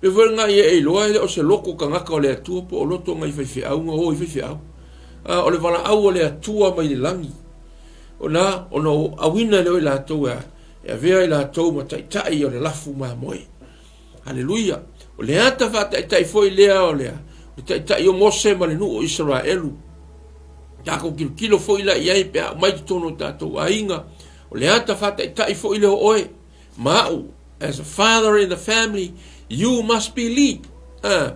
pei foi lena ia e iloa e le o se loto tagata o le Atua po o loto nai faifeau na o ai faifeau. A, o le valaau a le Atua mai le lagi. Ona, ona auina lea o i latou e, e avea i latou ma taitai o le lafu mamoe. Aleluia! O le ata faataitai foi lea o le, o le taitai o Mose ma le nuu o Isaraelu. Tatou tilotilo foi la i ai pe a aumai totonu o tatou aiga. O le ata faataitai foi lea o oe ma au. As a father in the family, you must be lead. Ah,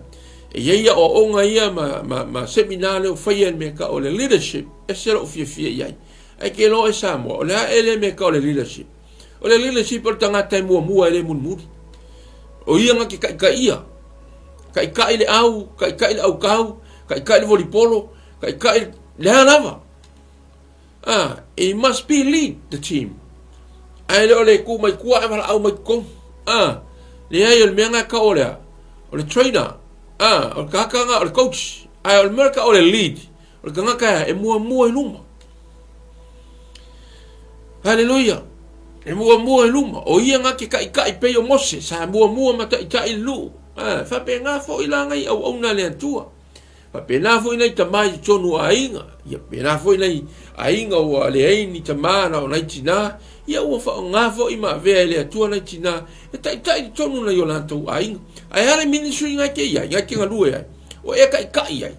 e i ai aoaoga ia ma, ma, ma seminar lea o faia i le mea tau o le leadership. Ese lou fiafia i ai. Ae ke iloa oe Samoa, o le a ea lea mea tau o le leadership? O le leadership o le tagata e muamua e le mulimuli. O ia na te taitaia. Taitai le au, taitai le autau, taitai le volipolo, taitai le a lava. Ah, he must be lead the team. Ae le o le tu mai tua ae valaau mai totonu. Ah, leai o le mea na tau o lea. O le trainer. Ah, o le tagata na o le coach. Ae o le mea tau o le lead. O le tagata e muamua i luma. Haleluia! E muamua i luma. O ia na te taʻitaʻi pei o Mose, sa muamua ma taʻitaʻi le nuu. A, faapena foi la nai auauna a le Atua. Faapena foi nai tama i totonu o aiga. Ia pena foi nai aiga ua leai ni tama na o nai tinā. Ia ua faaaoga foi ma avea e le Atua nai tinā e taʻitaʻi i totonu nai o latou aiga. Ae a le ministry na e te i ai, na e te galue ai, ua e taʻitaʻi ai.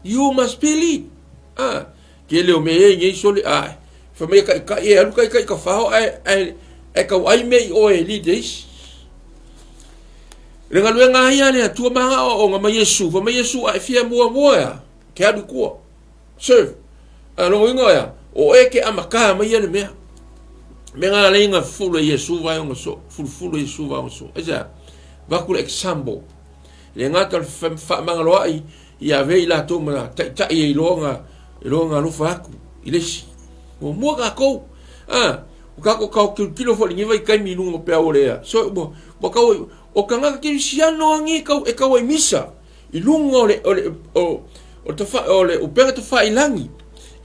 You must be lead. A, tele o mea e nei sole, a, fai mai e taʻitaʻi e alu taʻitaʻi ka fao ae, ae, ae tau ai mea i oe e lead e isi. Le galuega ai a le Atua ma aoaoga ma Iesu, fai mai Iesu a e fia muamua ea, ke alu i tua. Serve. A lona uiga o ea, o oe ke amatā mai ia le mea. Mea ngā lei ngā fulu e Iesu vai o so, fulufulu e Iesu vai o so. Aisea, vaku le example. Le gata o le faamagaloaʻi ia avea i latou ma taitai e iloa e iloa ga alofa atu i le isi. Muamua tatou, a, o tatou tau tilotilo foi i lenei vaitaimi i luga o peau o le ea. So, ua, ua tau, o tagata kerisiano lava nei e tau ai misa i luga o le, o le, o, o le, tafa, o le upega tafailagi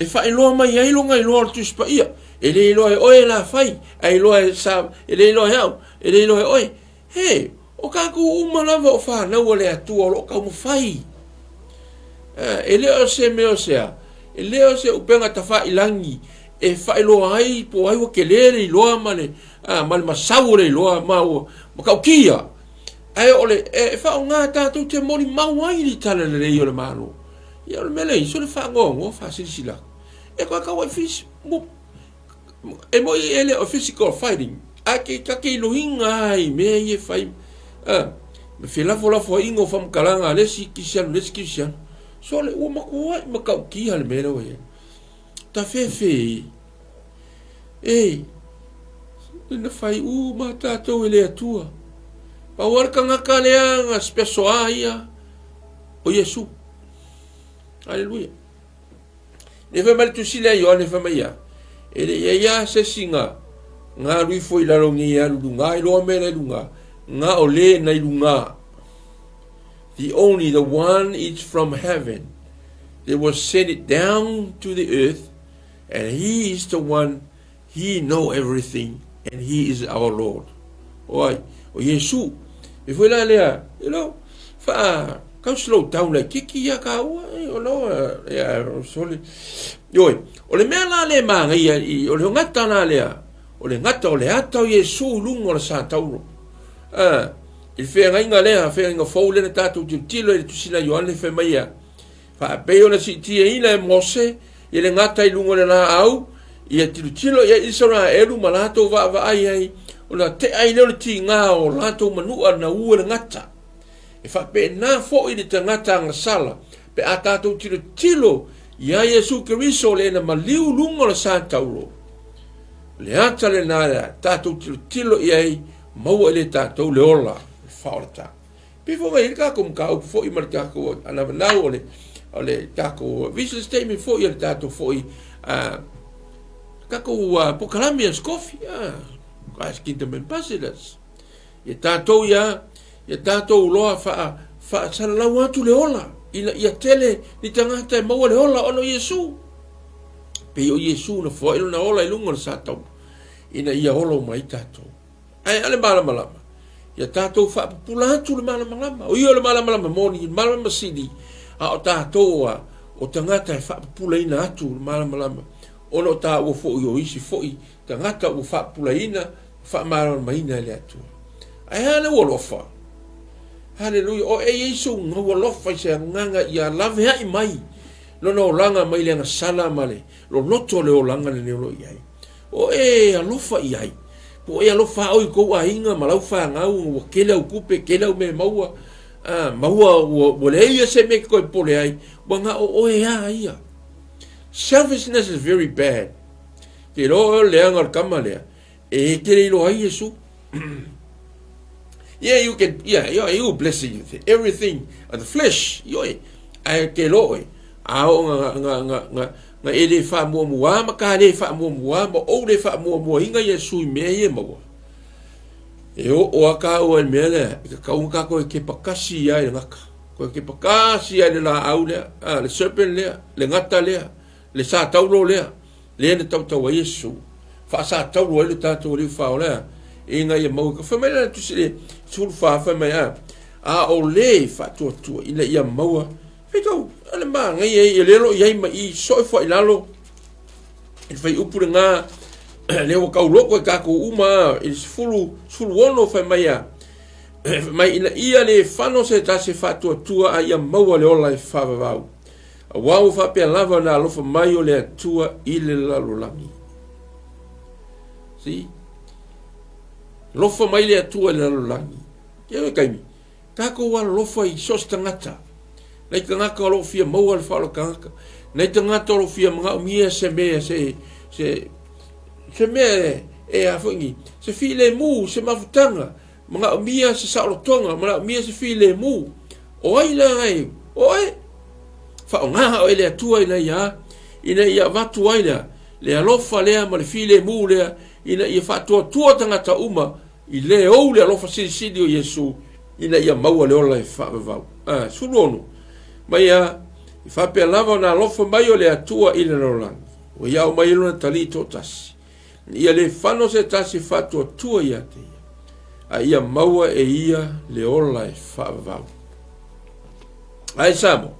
e faailoa mai ai lona iloa o le Tusi Paia. E le iloa e oe la fai, ae iloa e sa, e le iloa e au, e le iloa e oe. He, o tatou uma lava o fanau a le Atua o lo o taumafai. E le o se mea o se a, e le o se upega tafailagi e faailoa ai po o ai ua tele le iloa ma le, ma le masau o le iloa ma ua matautia. Ae o le, e faaaoga tatou te molimau ai i le talalelei o le Malo. Ia o le mea lea, so le faanoanoa faasilasila atu. E koe kau ai fisi, E moi e le o physical fighting, ae ke ta ke iloiga ai i mea ia e fai, a, ma felafolafoaiga o faamatalaga a le isi Kisiano i le isi Kisiano. Sole, ua matuai matautia le mea lea ua i ai. Tafefe e, e, na fai uma tatou e le Atua. Pau lava le tagata lea na special a ia, o Iesu. Aleluia. Ne fai mai le tusi lea Ioane fai mai ia, e le i ai lava se isi na na alu ifo i lalo nei e alu i luga, iloa mea la i luga, na o le na i luga. The only the one is from heaven that was sent it down to the earth, and he is the one, he know everything, and he is our Lord. O ai, o Iesu. E foi la lea, you know, wha, kau slow down lai kiki ia kāua, e, o no, e, sole. Ioi, o le mea la le māngaia, i, o le gata la lea, o le gata o le ata o Iesu i luga o le sa tauro. Ah, i le feagaiga lea, feagaiga fou lea na tātou tilotilo i le tusina Ioane fai mai ia, Faapei ona siitiaina e Mose i le gata i luga o le laau, ia tilotilo i ai Isaraelu ma latou vaavaai ai, ona tea ai lea o le tiga o latou manua na ua le gata. E faapena foi le tagata agasala, pe a tatou tilotilo iā Iesu Keriso le na maliu luga o le sa tauro. O le ata lena tatou tilotilo i ai, maua i le tatou le ola, le faaolataga. Pei foi ona i ai le tatou mataupu foi ma le tatou anavanau o le, o le tatou vision statement foi o le tatou foi tatou polokalame a SCOFI, Christ Kingdom Ambassadors. Ia tatou ia, ia tatou loa faasalalau atu le ola. Ina ia tele ni tagata e maua le ola ona o Iesu. Pei o Iesu na foai lona ola i luga o le satauro, ina ia ola uma ai tatou. Ae a le malamalama, ia tatou faapupula atu le malamalama. O ia o le malamalama moni, le malamalama sili, a o tatou a, o tagata e faapupulaina atu le malamalama, ona o taua foi o isi foi tagata ua faapupulaina, faamalamalamaina e le Atua. Ae a lou alofa? Haleluia! O e i ai sou gau alofa i se agaga ia laveai mai lona olaga mai le agasala ma le loloto o le olaga lenei o lo o i ai. O e alofa i ai, po o e alofa oe i kou aiga ma lau fanau, ua tele au tupe, tele au mea e maua, a, maua ua leai ia se mea e te toe popole ai, ua na o oe lava ia. Selfishness is very bad. Te iloa oe o le leaga o le tama lea, e te le iloa ai Iesu. Yeah, you can, yeah, yeah, you blessing everything of the flesh, ioe, ae te iloa oe, a oo nga, nga, nga, nga, nga e le faamuamua ma ka le faamuamua ma ou le faamuamuaina Iesu i mea ia e maua. E oo a kāua i le mea lea, e tatau ona tatou e kepa kasi ia i le gata. Koe kepa kasi ia i le laau lea, a, le serpent lea, le gata lea, le sataulo lea, lea na tautau ai Iesu, faasataulo ai le tatou Alii Faaola, ina ia maua. Fai mai lana tusi le 14, fai mai a, a o le faatuatua ina ia maua. Faitau, o le manaia ia lea o lo o i ai ma i soe foi i lalo i le fuaiupu lena, lea ua tauloko i tatou uma i le 16, fai mai a, fai mai ina ia le fano se tasi e faatuatua a ia maua le ola e faavavau. Aua ua faapea lava ona alofa mai o le Atua i le lalolagi. See? Alofa mai le Atua i le lalolagi. Ia le taimi, tatou alolofa i so o se tagata. Nai tagata o lo o fia maua le faaola tagata. Nai tagata o lo o fia manaomia se mea, se mea e a foi ni, se filemu, se mafutaga, manaomia se saolotoga, manaomia se filemu. O ai la e, o oe? Faaaoga oe e le Atua ina ia avatu ai le alofa lea ma le filemu lea, ina ia faatuatua tagata uma i le ou le alofa silisili o Iesu, ina ia maua le ola e faavavau. 16, mai a, i faapea lava ona alofa mai o le Atua i le lalolagi, ua ia aumai ai lona Atalii toatasi, Ia le fano se tasi faatuatua ia te ia, a ia maua e ia le ola e faavavau. Ae Samoa,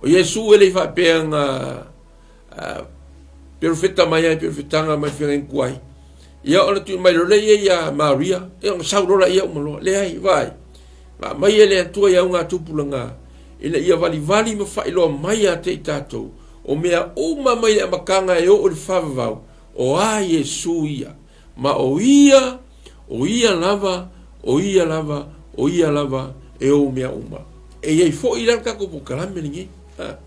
o Iesu e le i faapea na perofeta mai ai perofetaga mai feagaiga tuai. Ia ona tuuina mai loa lea ia ia Maria, ia ona sau loa laia uma loa. Leai, vaai, na aumai e le Atua i augatupulaga ina ia valivali ma faailoa mai ia te i tatou, o mea uma mai le amataga e oo i le faavavau, o a Iesu ia, ma o ia, o ia lava, o ia lava, o ia lava e ou mea uma. E i ai foi la le tatou polokalame lenei. Ha.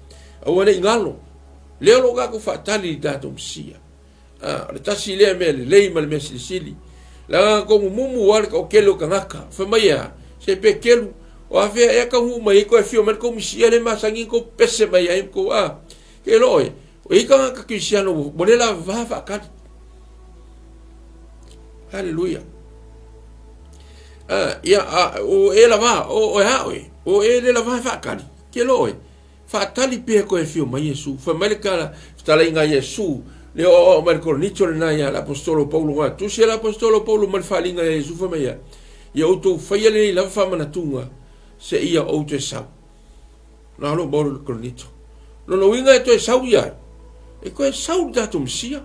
Aua ne i galo. Lea o lo o tatou faatali i le tatou Mesia. A, o le tasi lea mea lelei ma le mea silisili. Leaga na tomumumu lava le toatele o tagata. Fai mai e a? Se Petelu, o afea ea taunuu mai ai toe afio mai le tou Misia lea e masani ona tou pepese mai ai ma tou, a? Te iloa oe, o i ai tagata kerisiano ua le lavava faatali. Haleluia. A, ia, a, o e lava, o, o e a oe? O e le lava faatali. Te iloa oe, Faatali pea toe afio mai Iesu. Fai mai le tala, fetalaiga a Iesu, le aoao mai le Korinito lena ia le Aposetolo Paulo na tusi e le Aposetolo Paulo ma le faaaliga ia Iesu fai mai ia, ia outou faia lenei lava faamanatuga seia ou toe sau. Na o lou maua le Korinito. Lona uiga e toe sau ia ai. E toe sau le tatou Mesia.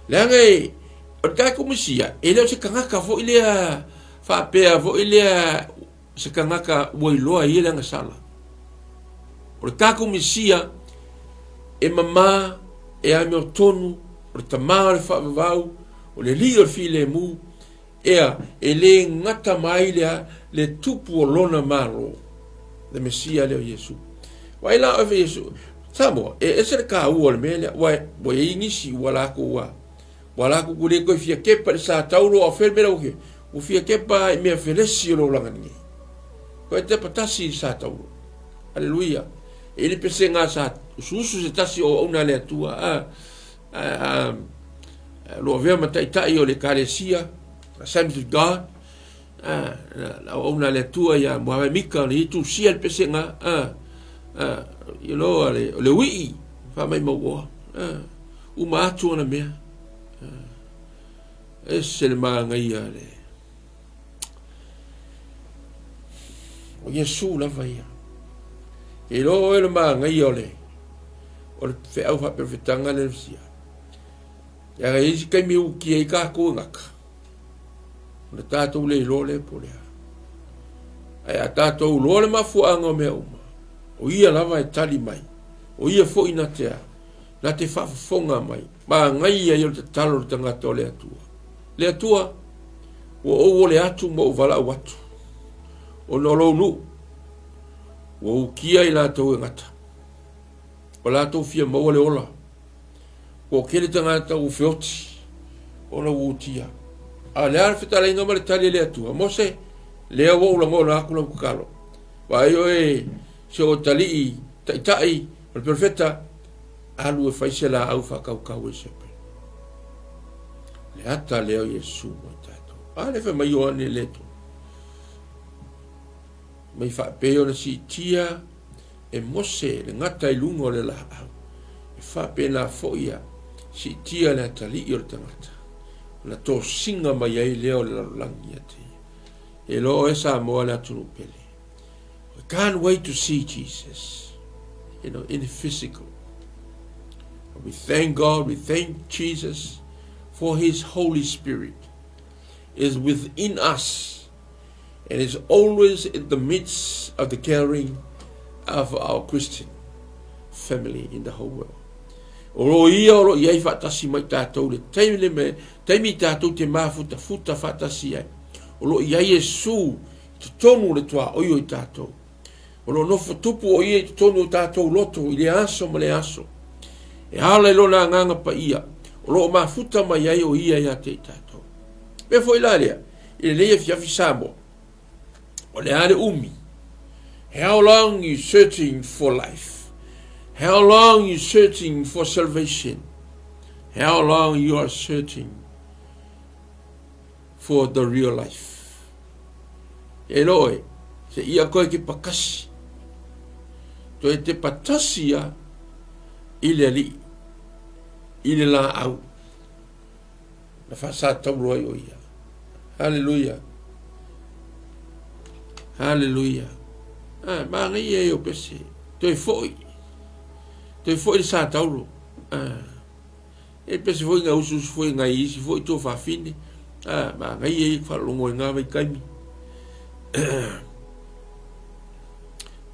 Leaga e, o le tatou Mesia, e le o se tagata foi lea faapea foi lea se tagata ua iloa e ia le agasala. O le tatou Mesia e mama, e amiotonu, o le Tama o le faavavau, o le Alii o le filemu, ea, e le gata mai le, le tupu o lona Malo, le Mesia lea o Iesu. Vaai la oe Iesu, Samoa, e ese le taua o le mea lea, ua, ua i ai nisi ua latou a, Ua latou ku le toe fia kepa i le sa taulo a o fea le mea la ua fia? Ua fia kepa i mea felesi o le olaga nei. Koe tepa tasi i le sa taulo. Aleluia. E le pesega sa usuusu se tasi o auauna a le Atua, a, lo avea ma taitai o le Ekalesia, Assemblies of God. Le auauna a le Atua ia Mohammed Mika ona ia tusia le pesega, you know, o le uii faamaimauoa, uma atu ona mea. Ese le manaia le o Iesu lava ia. E iloa oe le manaia o le o le feau faaperofetaga lea sia. Leaga e i ai isi taimi e utia ai tatou e gata. Ona tatou le iloa lea po o le a. Ae a tatou iloa le mafuaaga o mea uma, o ia lava e tali mai, o ia foi na te a, na te faafofoga mai. Manaia ia o le tatalo o le tagata o le Atua. Le Atua, ua ou ole atu ma ou valaau atu, ona o lou nuu, ua utia i latou e gata. Ua latou fia maua le ola. Ua tele tagata ua feoti ona ua utia. A o le a le fetalaiga ma le tali a le Atua? Mose, lea ua ou lagona atu lau tatalo. Vaai oe si ou atalii taitai o le perofeta, alu e fai se laau faatautau e sepe. Le ata lea o Iesu mo i tatou. A lea fai mai Ioane le Atua. Mai faapea ona siitia e Mose le gata i luga o le laau, e faapena foi ia siitia le atalii o le tagata, ona tosiga mai ai lea o le lalolagi ia te ia. E iloa oe Samoa le atunuu pele. We can't wait to see Jesus, you know, in the physical. We thank God, we thank Jesus for his Holy Spirit is within us and is always in the midst of the caring of our Christian family in the whole world. O lo ia o lo i ai whaatasi mai tātou le taimi le me, taimi tātou te māfutafuta whaatasi ai. O lo i ai e sū i totonu le toa oio i tātou. O lo nofo tupu o ia i totonu o tātou loto i le aso ma le aso. E ala i lona agaga paia, o lo o mafuta mai ai o ia ia te i tātou. Mea foi la lea, i lenei afiafi Samoa, o le a le umi. How long you searching for life? How long you searching for salvation? How long you are searching for the real life? E loe, se ia koe ke pakasi. Toe te patasi ia i le alii, i le laau. Na faasatauro ai o ia. Haleluia. Haleluia. Ah, manaia ia o pese. Toe foi. Toe foi le satauro. Ah. E pese foi nga usu usu foi nga isi foi to fafine. Ah, manaia ia whalongo i ngā vaitaimi.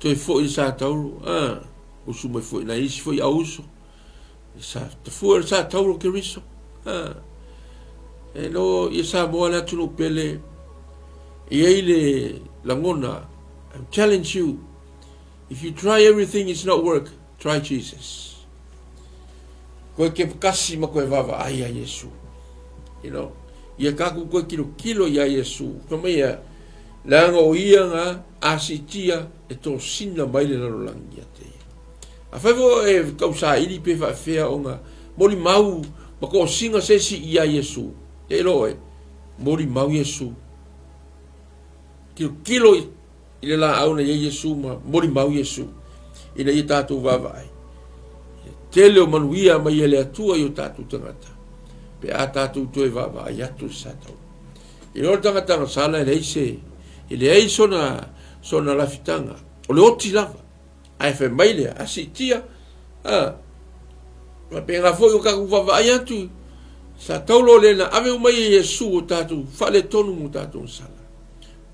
Toe foi le satauro. Ah, usu mai foi na isi foi au uso. Sa tafua le sa tauro Keriso. Ha. E no ia Samoa le atunuu pele e ai le lagona. I challenge you. If you try everything it's not work, try Jesus. Koe ke kasi ma koe vava ai a Yesu. You know, ia kaku koe kilo kilo ia Yesu. Ka mai ia, leaga o ia nga asitia e tō sina mai le lalolagi ia te ia. Afai foi e tausaili pe faafefea ona molimau ma toosiga se isi iā Iesu, e iloa oe, molimau Iesu. Tilotilo i le laau na i ai Iesu ma molimau Iesu ina ia tatou vaavaai. E tele o manuia mai e le Atua i o tatou tagata pe a tatou toe vaavaai atu i le Satau. I le tagata gasala e leai se, e leai sona, sona lafitaga, o le oti lava. Ae fai mai lea, a siitia, a, faapena foi o tatou vaavaai atu, sa taulo le na ave uma i Iesu o tatou faaletonu mo tatou sala.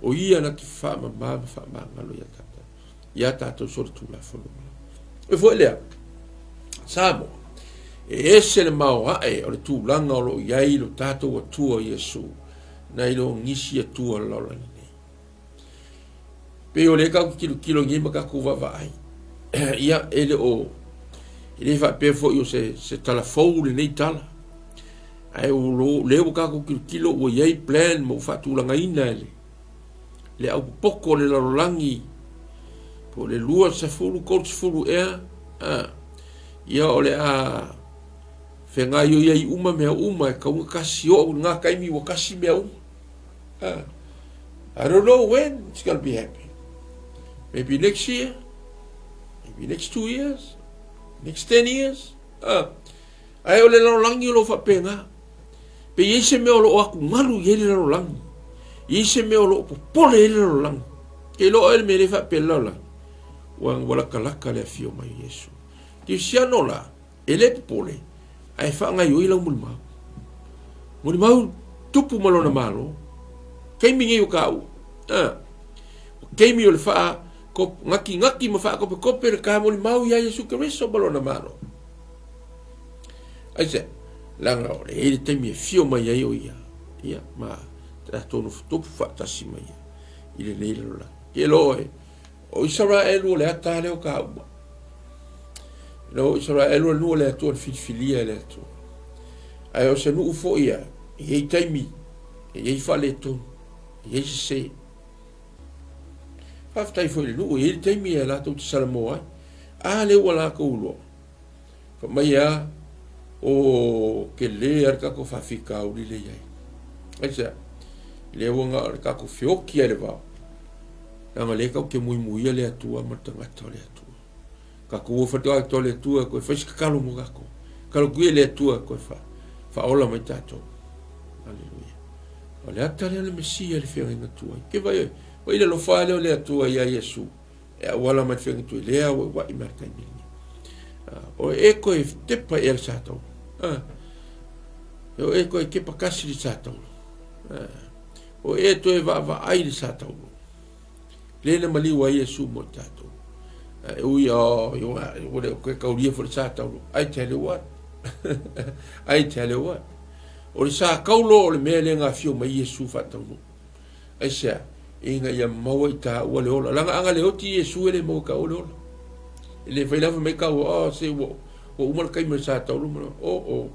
O ia na te faamama ma faamagalo ia tatou, ia tatou solitulafono. E foi lea, Samoa, e ese le maoae o le tulaga o lo o i ai lo tatou Atua Iesu, nai lo nisi Atua o le lalolagi nei. Pei o lea tatou te tilotilo nei ma tatou vaavaai. Ia, e le o, e le faapea foi o se, se tala fou lenei tala. Ae o lo, lea ua tatou tilotilo ua i ai plan ma ua faatulagaina e le, le aupopoko o le lalolagi po o le 20, 30 ea, a, ia o le a fegaioi ai uma mea uma e tatau ona tasi oo i lena taimi ua tasi mea uma. A. I don't know when it's going to be happen. Maybe next year, maybe next 2 years, next 10 years. Ae o le lalolagi o lo o faapena. Pe i ai se mea o lo o atugalu i ai le lalolagi. I ai se mea o lo o popole ai le lalolagi. Ke iloa oe le mea lea e faapea le lalolagi. Ua ua latalata le afio mai o Iesu. Kerisiano la, e le popole, ae faagaoioi lau molimau. Molimau tupu ma lona malo. Taimi nei o tāua. Ah. O taimi o le faa gati gati ma faakopekope le ta molimau iā Iesu Keriso ma lona malo. Aisea? Leaga o le i ai le taimi e fio mai ai o ia, ia, ma tatou nofotofu faatasi ma ia i lenei lalolagi. Ke loa oe, o Isaraelu o le ata lea o tāua. No, o Isaraelu o le nuu o le Atua, le filifilia e le Atua. Ae o se nuu foi ia, e i ai taimi, e i ai faaletonu, e i ai sese. Faafetai foi i le nuu, e i ai le taimi e latou te salamoa ai. A lea ua latou iloa, fai mai e a, o tele lava le tatou faafitauli lea e i ai. Aisea? Lea ua na o le tatou feoti lava i le vao, leaga o lea tatou te muimuia le Atua ma le tagata o le Atua. Tatou o fai le Atua e toe fai se tatalo mo tatou. Tatalo atu ia i le Atua e toe faaola mai tatou. Aleluia. O le ata lea o le Mesia i le feagaiga tuai. Ke vai, vai le alofa lea o le Atua iā Iesu e auala mai le feagaiga tuai, lea ua ua'i mai le taimi lenei. O e koe tepa ea le sa taulu. O e koe kepa kasi le sa taulu. O e toe vaavaai le sa taulu. Lea na maliu ai Iesu mo i tatou. E ui o, ua le o koe kaulia foi le sa taulu. I tell you what. I tell you what. O le sa kaulo o le mea lea na afio mai Iesu faataunuu. Aisea? Ina ia maua i tāua le ola. Leaga a na le oti Iesu e le maua i tāua le ola. E le fai lava mai tāua, oh, se ua, ua uma le taimi o le sa taulu. Oh, oh,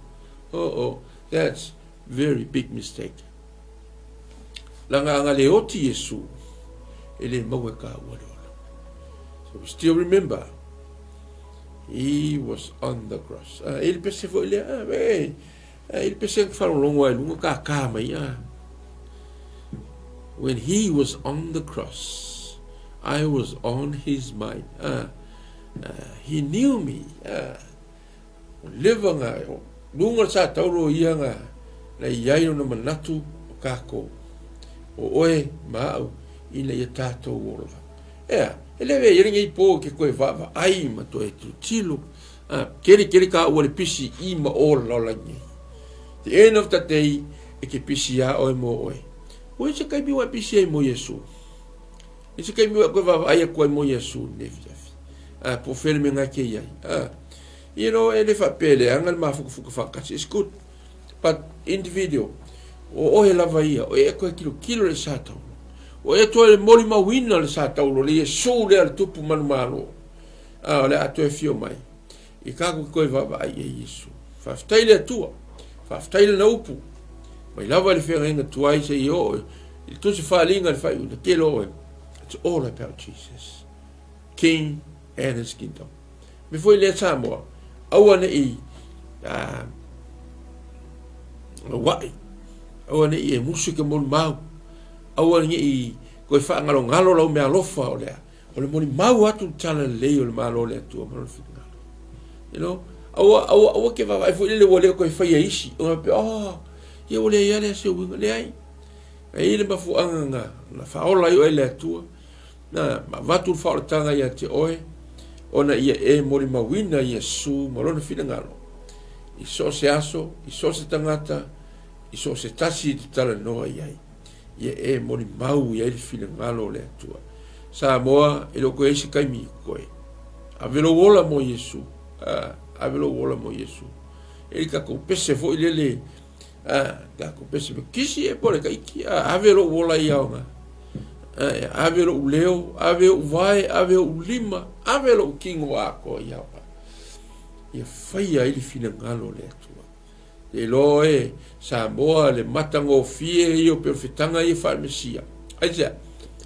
oh, oh. That's very big mistake. Leaga a na le oti Iesu, e le maua e kāua le ola. So we still remember, he was on the cross. Ah, e le pese foi lea, ah, e, e le pese na whalolongo ai lunga ka kā mai, ah. When he was on the cross, I was on his mind. Ah, he knew me. Ah, O leva nga, o lunga sa tauro ia nga, na i ai ona manatu o kākou, o oe ma au, ina ia tātou ola. Ea, e le vea ia lenei pō ke koe vaavaai ma toe tilotilo, a, kele kele ka ua le pisi i ma o le lalolagi nei. The end of the day, e ke pisi iā oe mo oe. Ua i se taimi ua e pisi ai mo Iesu. I se taimi ua e koe vaavaai atu ai mo Iesu i lenei afiafi. A, po o fea le mea na e te i ai. A, you know, e le faapea e leaga le mafukafuka faatasi. It's good. But individual, o oe lava ia, o e koe kilokilo le sa taulo. O e toe molimauina le sa taulo, le Iesu lea le tupu manumalo. A, o le a toe fio mai. I kākou ke koe vaavaai i ai Iesu. Faafetai le Atua. Faafetai lana upu. Mai lava i le feagaiga tuai seia oo i le Tusi Faaaliga i le faaiuina. Tele oe. It's all about Jesus. King and his kingdom. Me foi lea Samoa, aua ne'i wa'i, aua ne'i e musu ke molimau, aua ne'i koe whaangalongalo lau mea alofa o lea, o le molimau atu le tala lelei o le Malo o le Atua ma lona finagalo. You know, aua, aua, aua ke vaavaai foi lele ua le o koe faia isi, ona pe, oh, ia ua leai lava lea se uiga, leai. E i ai le mafuaaga na, na faaola ai oe e le Atua, na ma avatu le faaolataga ia te oe, ona ia e molimauina Iesu ma lona finagalo, i so o se aso, i so o se tagata, i so o se tasi i te talanoa i ai. Ia e molimau i ai le finagalo o le Atua. Samoa, e le o toe ai se taimi i koe. Ave lou ola mo Iesu. Ah, ave lou ola mo Iesu. E i tatou pese foi lele, ah, tatou pese me kisi e pole ka iki, ah, ave lou ola i aoga. Ah, ave lou leo, ave ou vae, ave ou lima, ave lou kino atoa i aoga. Ia faia ai le finagalo o le Atua. Te iloa oe, Samoa, le matagofie ia o perofetaga ia faale-Mesia. Aisea?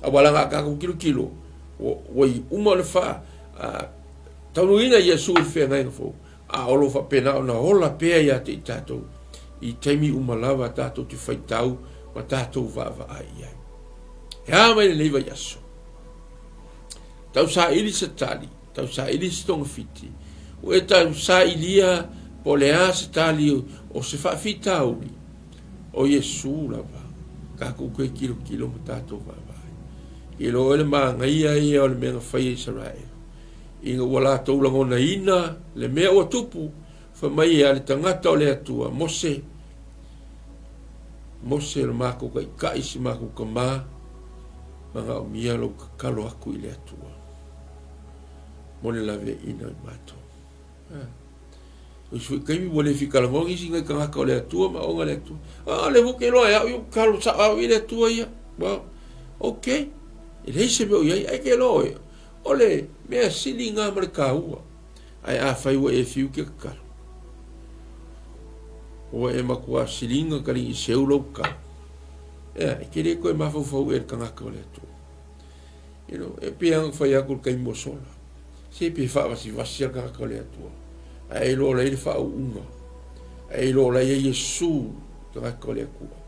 Aua leaga a tatou tilotilo, ua, ua i uma ona faa, a, taunuuina Iesu i le feagaiga fou, a o lo o faapena ona ola pea ia te i tatou i taimi uma lava tatou te faitau ma tatou vaavaai i ai. E a mai lenei vaiaso? Tausaili se tali, tausaili se togafiti, ua e tausailia po o le a se tali o se faafitauli, o Iesu lava tatou toe tilotilo ma tatou vaavaai. I loa le manaia ia o le mea na fai e Isaraelu, ina ua latou lagonaina le mea ua tupu, fai mai a le tagata o le Atua, Mose, Mose o le matou taitai si matou tama, manaomia lou tatalo atu i le Atua mo le laveaiina o matou. O isi foi taimi ua le fia talanoa nisi nai tagata o le Atua ma ona le Atua. Ah, le foi ke loa e au i tatalo sao au i le Atua ia. Well, okay. E leai se mea o i ai, ai ke loa oe. O le mea sili ngā ma le kāua. Ae afai ua e fiu ke tatalo. Ua e matua siliga kaligi seu lou tatalo. Ea, e te le toe mafaufau ea i le tagata o le Atua. You know, e pei lava ona fai atu i le taimi ua sola. Se pe faavasivasi lava le tagata o le Atua. Ae iloa la i ai le faauuga. Ae iloa la i ai Iesu, tagata o le Atua.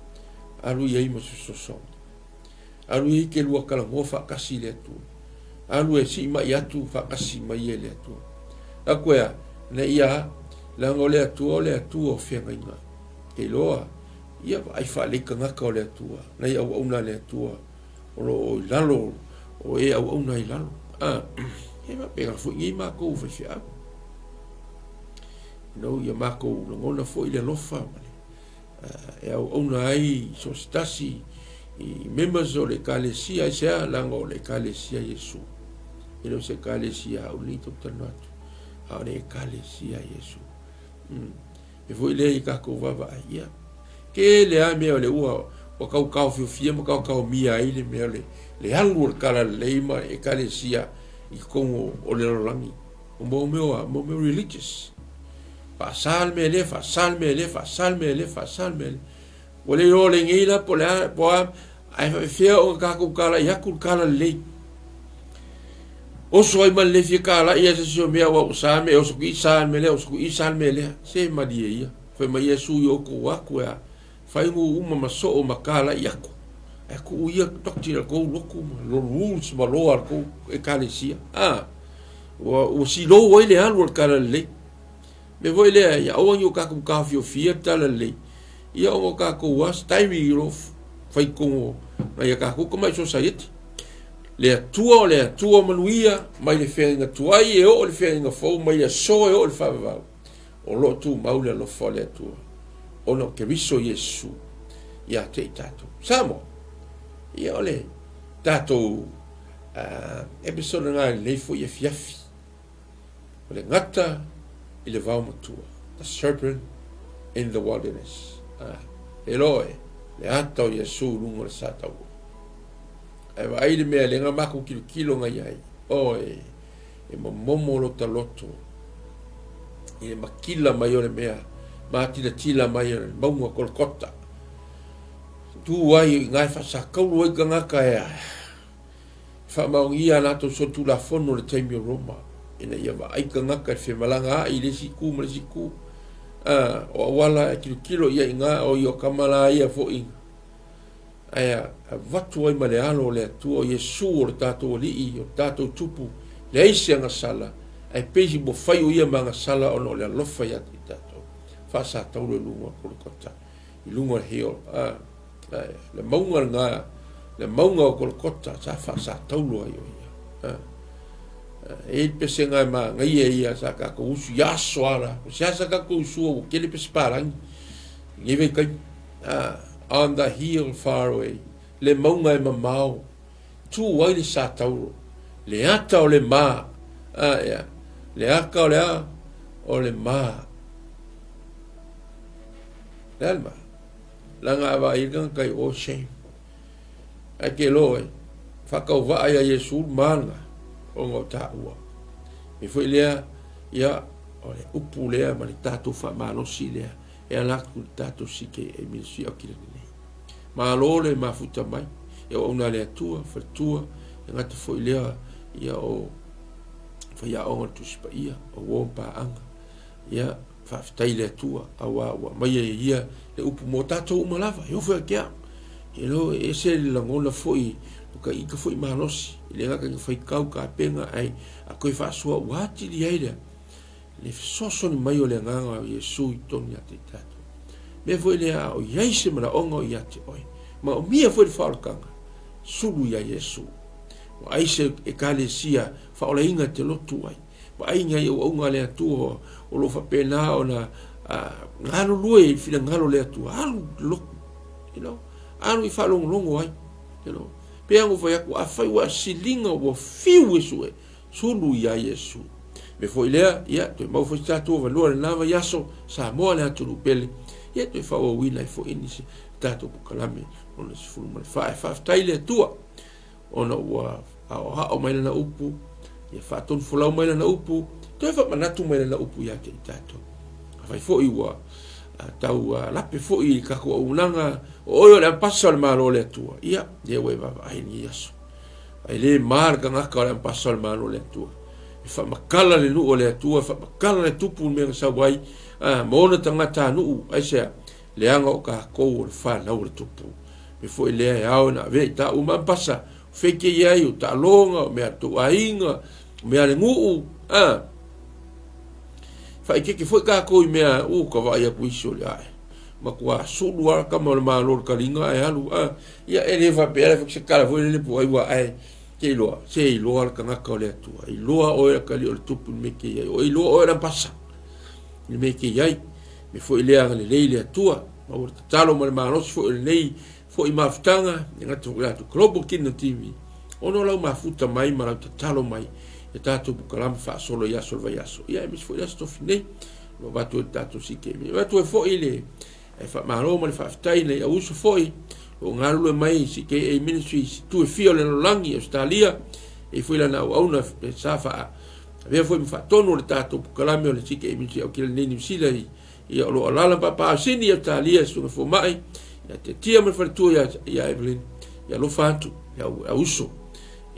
Alu i ai ma se fesoasoani. Alu i ai ke lua talanoa faatasi i le Atua. Alu e sii mai atu faatasi mai ia i le Atua. Atu ea, na ia, leaga o le Atua o le Atua o feagaiga. Te iloa, ia vaai faalei tagata o le Atua, nai auauna a le Atua o lo o i lalo o e auauna i lalo. Ah, e faapena foi nei matou faifeau. You know, ia matou lagona foi le alofa ma le e auauna ai so o se tasi i members o le Ekalesia, aisea? Leaga o le Ekalesia Iesu. E le o se Ekalesia a au nei tatou talanoa atu, a o le Ekalesia Iesu. E foi lea i tatou vaavaai, ia, tele lava mea o le ua ua tau taofiofia ma taotaomia ai le mea o le, le alu o le talalelei ma Ekalesia i totonu o le lalolagi. O mo mea o a? Mo mea religious. Faasa le mea lea, faasa le mea lea, faasa le mea lea, faasa le mea lea. Ua le iloa lenei la po o le a, po o a, ae faapefea ona tatou talai atu le talalelei. Oso ai ma le le fia talai a se isi o mea aua ua sa le mea, oso ki sa le mea lea, oso ki sa le mea lea. Se malie ia. Fai mai Iesu i outou atu e a, fai nuu uma ma soo ma talai atu. Ae tuu ia doctrine a le tou lotu ma rules ma law a le tou ekalesia. A, ua, ua silou ai le alu o le talalelei. Mea foi lea, ia aua ne i o tatou taofiofia le talalelei, ia ona o tatou lava se taimi o lo o fai i totonu o nai a tatou tamai sosaiete. Le Atua o le Atua manuia, mai le feagaiga tuai e oo i le feagaiga fou, mai le aso e oo i le faavavau, o lo o tumau le alofa o le Atua, ona o Keriso Iesu ia te i tatou. Samoa, ia o le tatou episode lena i lenei foi afiafi. O le gata i le vaomatua, the serpent in the wilderness. Ah, e loa e, le ata o Iesu i luga o le sa taua. Ae vaai le mea le nga makou kilokilo nga iai. Oh, e, e momomo lo ta loto i le makila mai o le mea, matilatila mai o le mauga Kolokota. Tu ai i nga e faasakaulu ai tagata e faamaonia a latou solitulafono i le taimi o Roma, ina ia vaai tagata i le femalagaai i le isi itu ma le isi itu. A, o auala e tilotilo i ai i ina, o ia o tama la ia foi, ae avatu ai ma le alo o le Atua, o Iesu o le tatou Alii, o le tatou Tupu, leai se agasala, ae pei ua fai o ia ma agasala ona o le alofa ia te i tatou. Faasataulo i luga o Kolokota, i luga o le hill, a, le mauga lena, le mauga o Kolokota, sa faasataulo ai o ia. A, e i ai le pesega e manaia ia sa tatou usu i aso lava la. O se asa tatou usua ua tele pese palagi i lenei vaitaimi. A, on the hill far away, le mauga e mamao, tu ai le satauro, le ata o le ma, a, ea, le ata o le a, o le ma. Le a le ma? Leaga a vaai le tagata i o, shame. Ae ke loa e, whakauvaa ia Iesu le ma lena, ona o taua. Me foi lea, ia, o le upu lea ma le tatou faamalosi lea, e ala atu i le tatou CKA Ministry o Kilani nei. Malo le mafuta mai, e auauna a le Atua, faletua, e gata foi lea, ia o faiaoga o le Tusi Paia, o uo ma paaga. Ia, faafetai i le Atua, auā ua aumaia e Ia le upu mo tatou uma lava, e ofo ia te au. You know, e ese le lagona foi, O ka ika foi malosi, e le gata ina faitau tapena ae a toe faasoa ua atili ai lea le fesoasoani mai o le Agaga o Iesu i totonu ia te i tatou. Mea foi lea a o i ai se manaoga o ia te oe, manaomia foi le faaolataga, sulu iā Iesu. Ua ai se Ekalesia faaolaina e te lotu ai, vaai nai auauna a le Atua o lo o faapena ona galulue i le finagalo o le Atua, alu i le lotu, you know, alu i faalogologo ai, you know. Pei ona ou fai atu, afai ua siliga ua fiu e sue, sulu iā Iesu. Mea foi lea, ia, toe maua foi se tatou avanoa i lena vaiaso, Samoa le atunuu pele, ia toe faaauauina ai foi nisi tatou polokalame lona 14. E faafetai i le Atua ona ua aoao mai lana upu, ia faatonufolau mai lana upu, toe faamanatu mai lana upu ia te i tatou. Afai foi ua tau lape foi i le tatou auaunaga, o oe o le ampasa o le Malo o le Atua, ia, lea ua e vaavaai i lenei aso. E le ma le tagata o le ampasa o le Malo o le Atua. E faamatala le nuu o le Atua, e faamatala le tupu i le mea na sau ai, ma ona tagatanuu, aisea? Leaga o tatou o le fanau a le tupu. Mea foi lea e ao ona avea i taua ma ampasa, o feike i ai, o taaloga, o mea a le tou aiga, o mea a le nuu, a. Faaeteete foi tatou i mea, ka vaai atu isi o le ae. Matua sulu lava tama o le Malo i le taliga ae alu, a. Ia, e le faapea la se tala foi lele po o ai ua ae, te iloa, se iloa le tagata o le Atua, iloa oe atalii o le tupu i le mea e te i ai, o iloa oe le ampasa i le mea e te i ai. Me foi lea agalelei le Atua, maua le tatalo ma le malosi foi o lenei foi mafutaga, e gata foi latou Global Kingdom TV, ona o lau mafuta mai ma lau tatalo mai e tatou polokalame faasolo i aso o le vaiaso. Ia, aemaise foi le aso tofi nei, o lo o avatu ai le tatou CKM. E avatu ai foi le faamalo ma le faafetai i nai au uso foi o galulue mai i CKA Ministries i itu e fia o le lalolagi, Ausetalia, e i foi lana auauna sa faa avea foi ma faatonu o le tatou polokalame o le CKA Ministry Aukilani nei Niu Sila i ia o lo o alaala ma papaaao Sini i Ausetalia, Susuga Fomai ia Tiatia ma le faletua ia Evelyn, ia alofa atu i au uso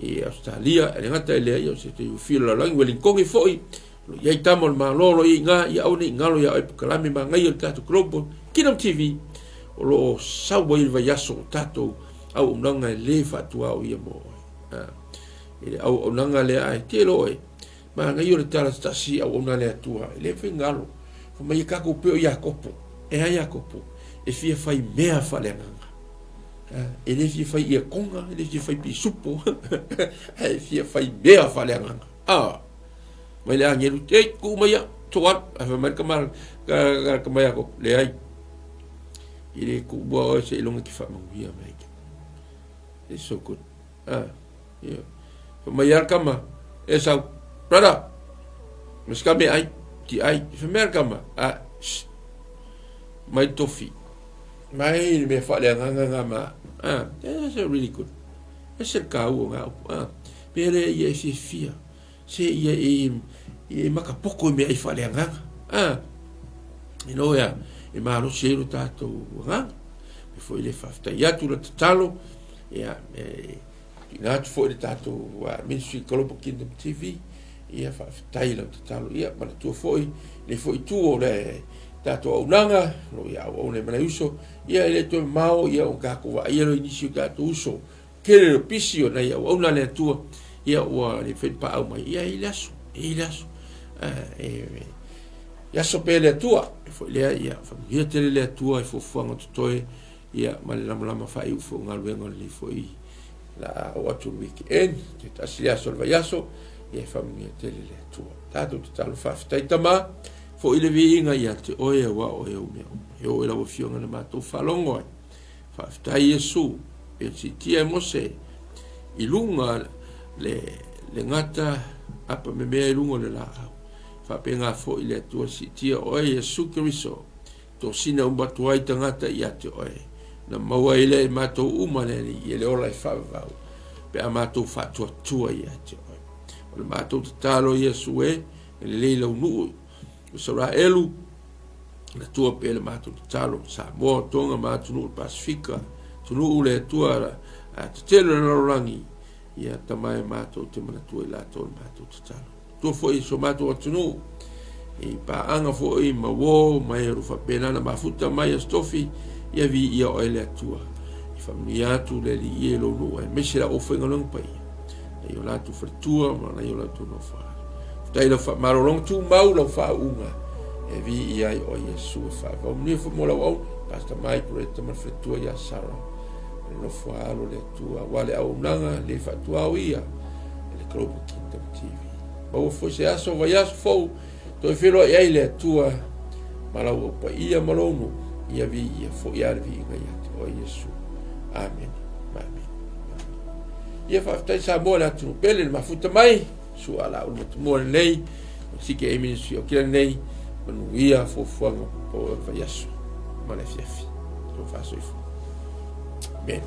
i Ausetalia. E le gata i lea, ia o se te fia o le lalolagi Wellington foi o lo o i ai tama o le Malo o lo o i ai i ina, ia aua ne i galo ia oe polokalame manaia o le tatou Global Kingdom TV o lo o sau ai le vaiaso o tatou auaunaga e le faatuaoia mo oe. I le auaunaga lea ae tele oe, manaia o le tala tasi auauna a le Atua, e le mafai ona galo. Fai mai e tatou pei o Iakopo, e a Iakopo, e fia fai mea faaleagaga. E le fia fai iakoga, e le fia fai pisupo, ae fia fai mea faaleagaga. Mai le agelu, ei, tuu mai au, tuu alu. Ae fai mai le tama, le tama Iakopo, leai, e le tuua oe seiloga e te faamanuia mai. It's so good. Yeah. Fai mai lava le tama, Esau, brother, ma se kame ai, ti ai. Fai mai le tama, ah, shh, mai tofi. Mai le mea faaleagaga nga ma, ah, that's really good. Ese le kāua o ngā upu, ah, mea lea ia e fiafia. Se ia e, e makapoko i mea ai faaleagaga. Ah, you know, ia, e malosi ai lo tātou agaga. Me foi le faafetai atu le tatalo, ia, e, tuuina atu foi le tatou Ministry Global Kingdom TV, ia faafetai lau tatalo, ia manatua foi le foi itu o le tatou auaunaga, o lo o ia auauna ai ma nai uso, ia e le toe mamao, ia o tatou vaaia loa i nisi o tatou uso, tele le pisi o nai auauna a le Atua, ia ua le mafai ona paau mai, ia e i ai le aso, e i ai le aso. E aso pea le Atua, e foi lea, ia faamanuia tele le Atua i fuafuaga o totoe, ia ma le lamalama faaiu foi o galuega o lenei foi la a oo atu le weekend, te tasi le aso o le vaiaso, ia e faamanuia tele le Atua. Tatou tatalo faafetai Tama, foi le viiga ia te oe aua o oe ou mea uma. E oo i lau Afioga na matou faalogo ai. Faafetai Iesu, e siitia e Mose i luga le, le gata apa memea i luga o le laau. Faapena foi le Atua siitia oe Iesu Keriso, tosina uma atu ai tagata ia te oe, na maua ai lea i matou uma le Alii e le ola e faavavau, pe a matou faatuatua ia te oe. O le matou tatalo Iesu e, e lelei lau nuu o Isaraelu, le Atua pea le matou tatalo, Samoa, Tonga ma atunuu o le Pasifika, atunuu le Atua tetele o le lalolagi, ia tama e matou te manatua i latou le matou tatalo. Atua foi i so matou atunuu, i paaga foi ma uo ma e o lo faapena na mafuta mai Aso Tofi, ia viia oe le Atua. Ia faamanuia atu le Alii ia i lou nuu aemaise le aufaigaluega paia, nai o latou faletua ma nai o latou nofoaalo. Faafetai i lau faamalologa tumau lau faauuga e viia ai oe Iesu e faavavau. Manuia foi mo lau auauna, Pastor Mike Loretta ma le faletua ia Sarah, ma le nofoaalo le Atua aua le auaunaga le faatuao ia e le Global Kingdom TV. Maua foi se aso vaiaso fou toe feiloai ai le Atua ma lau au paia ma lou nuu, ia viia foi a le viiga ia te oe Iesu. Amene. Amene. Ia faafetai Samoa le atunuu pele le mafuta mai, sua la ulu matumua lenei, CKA Ministry o kila lenei, manuia fuafuaga o le vaiaso ma le afiafi. Tofa soifua. Amen.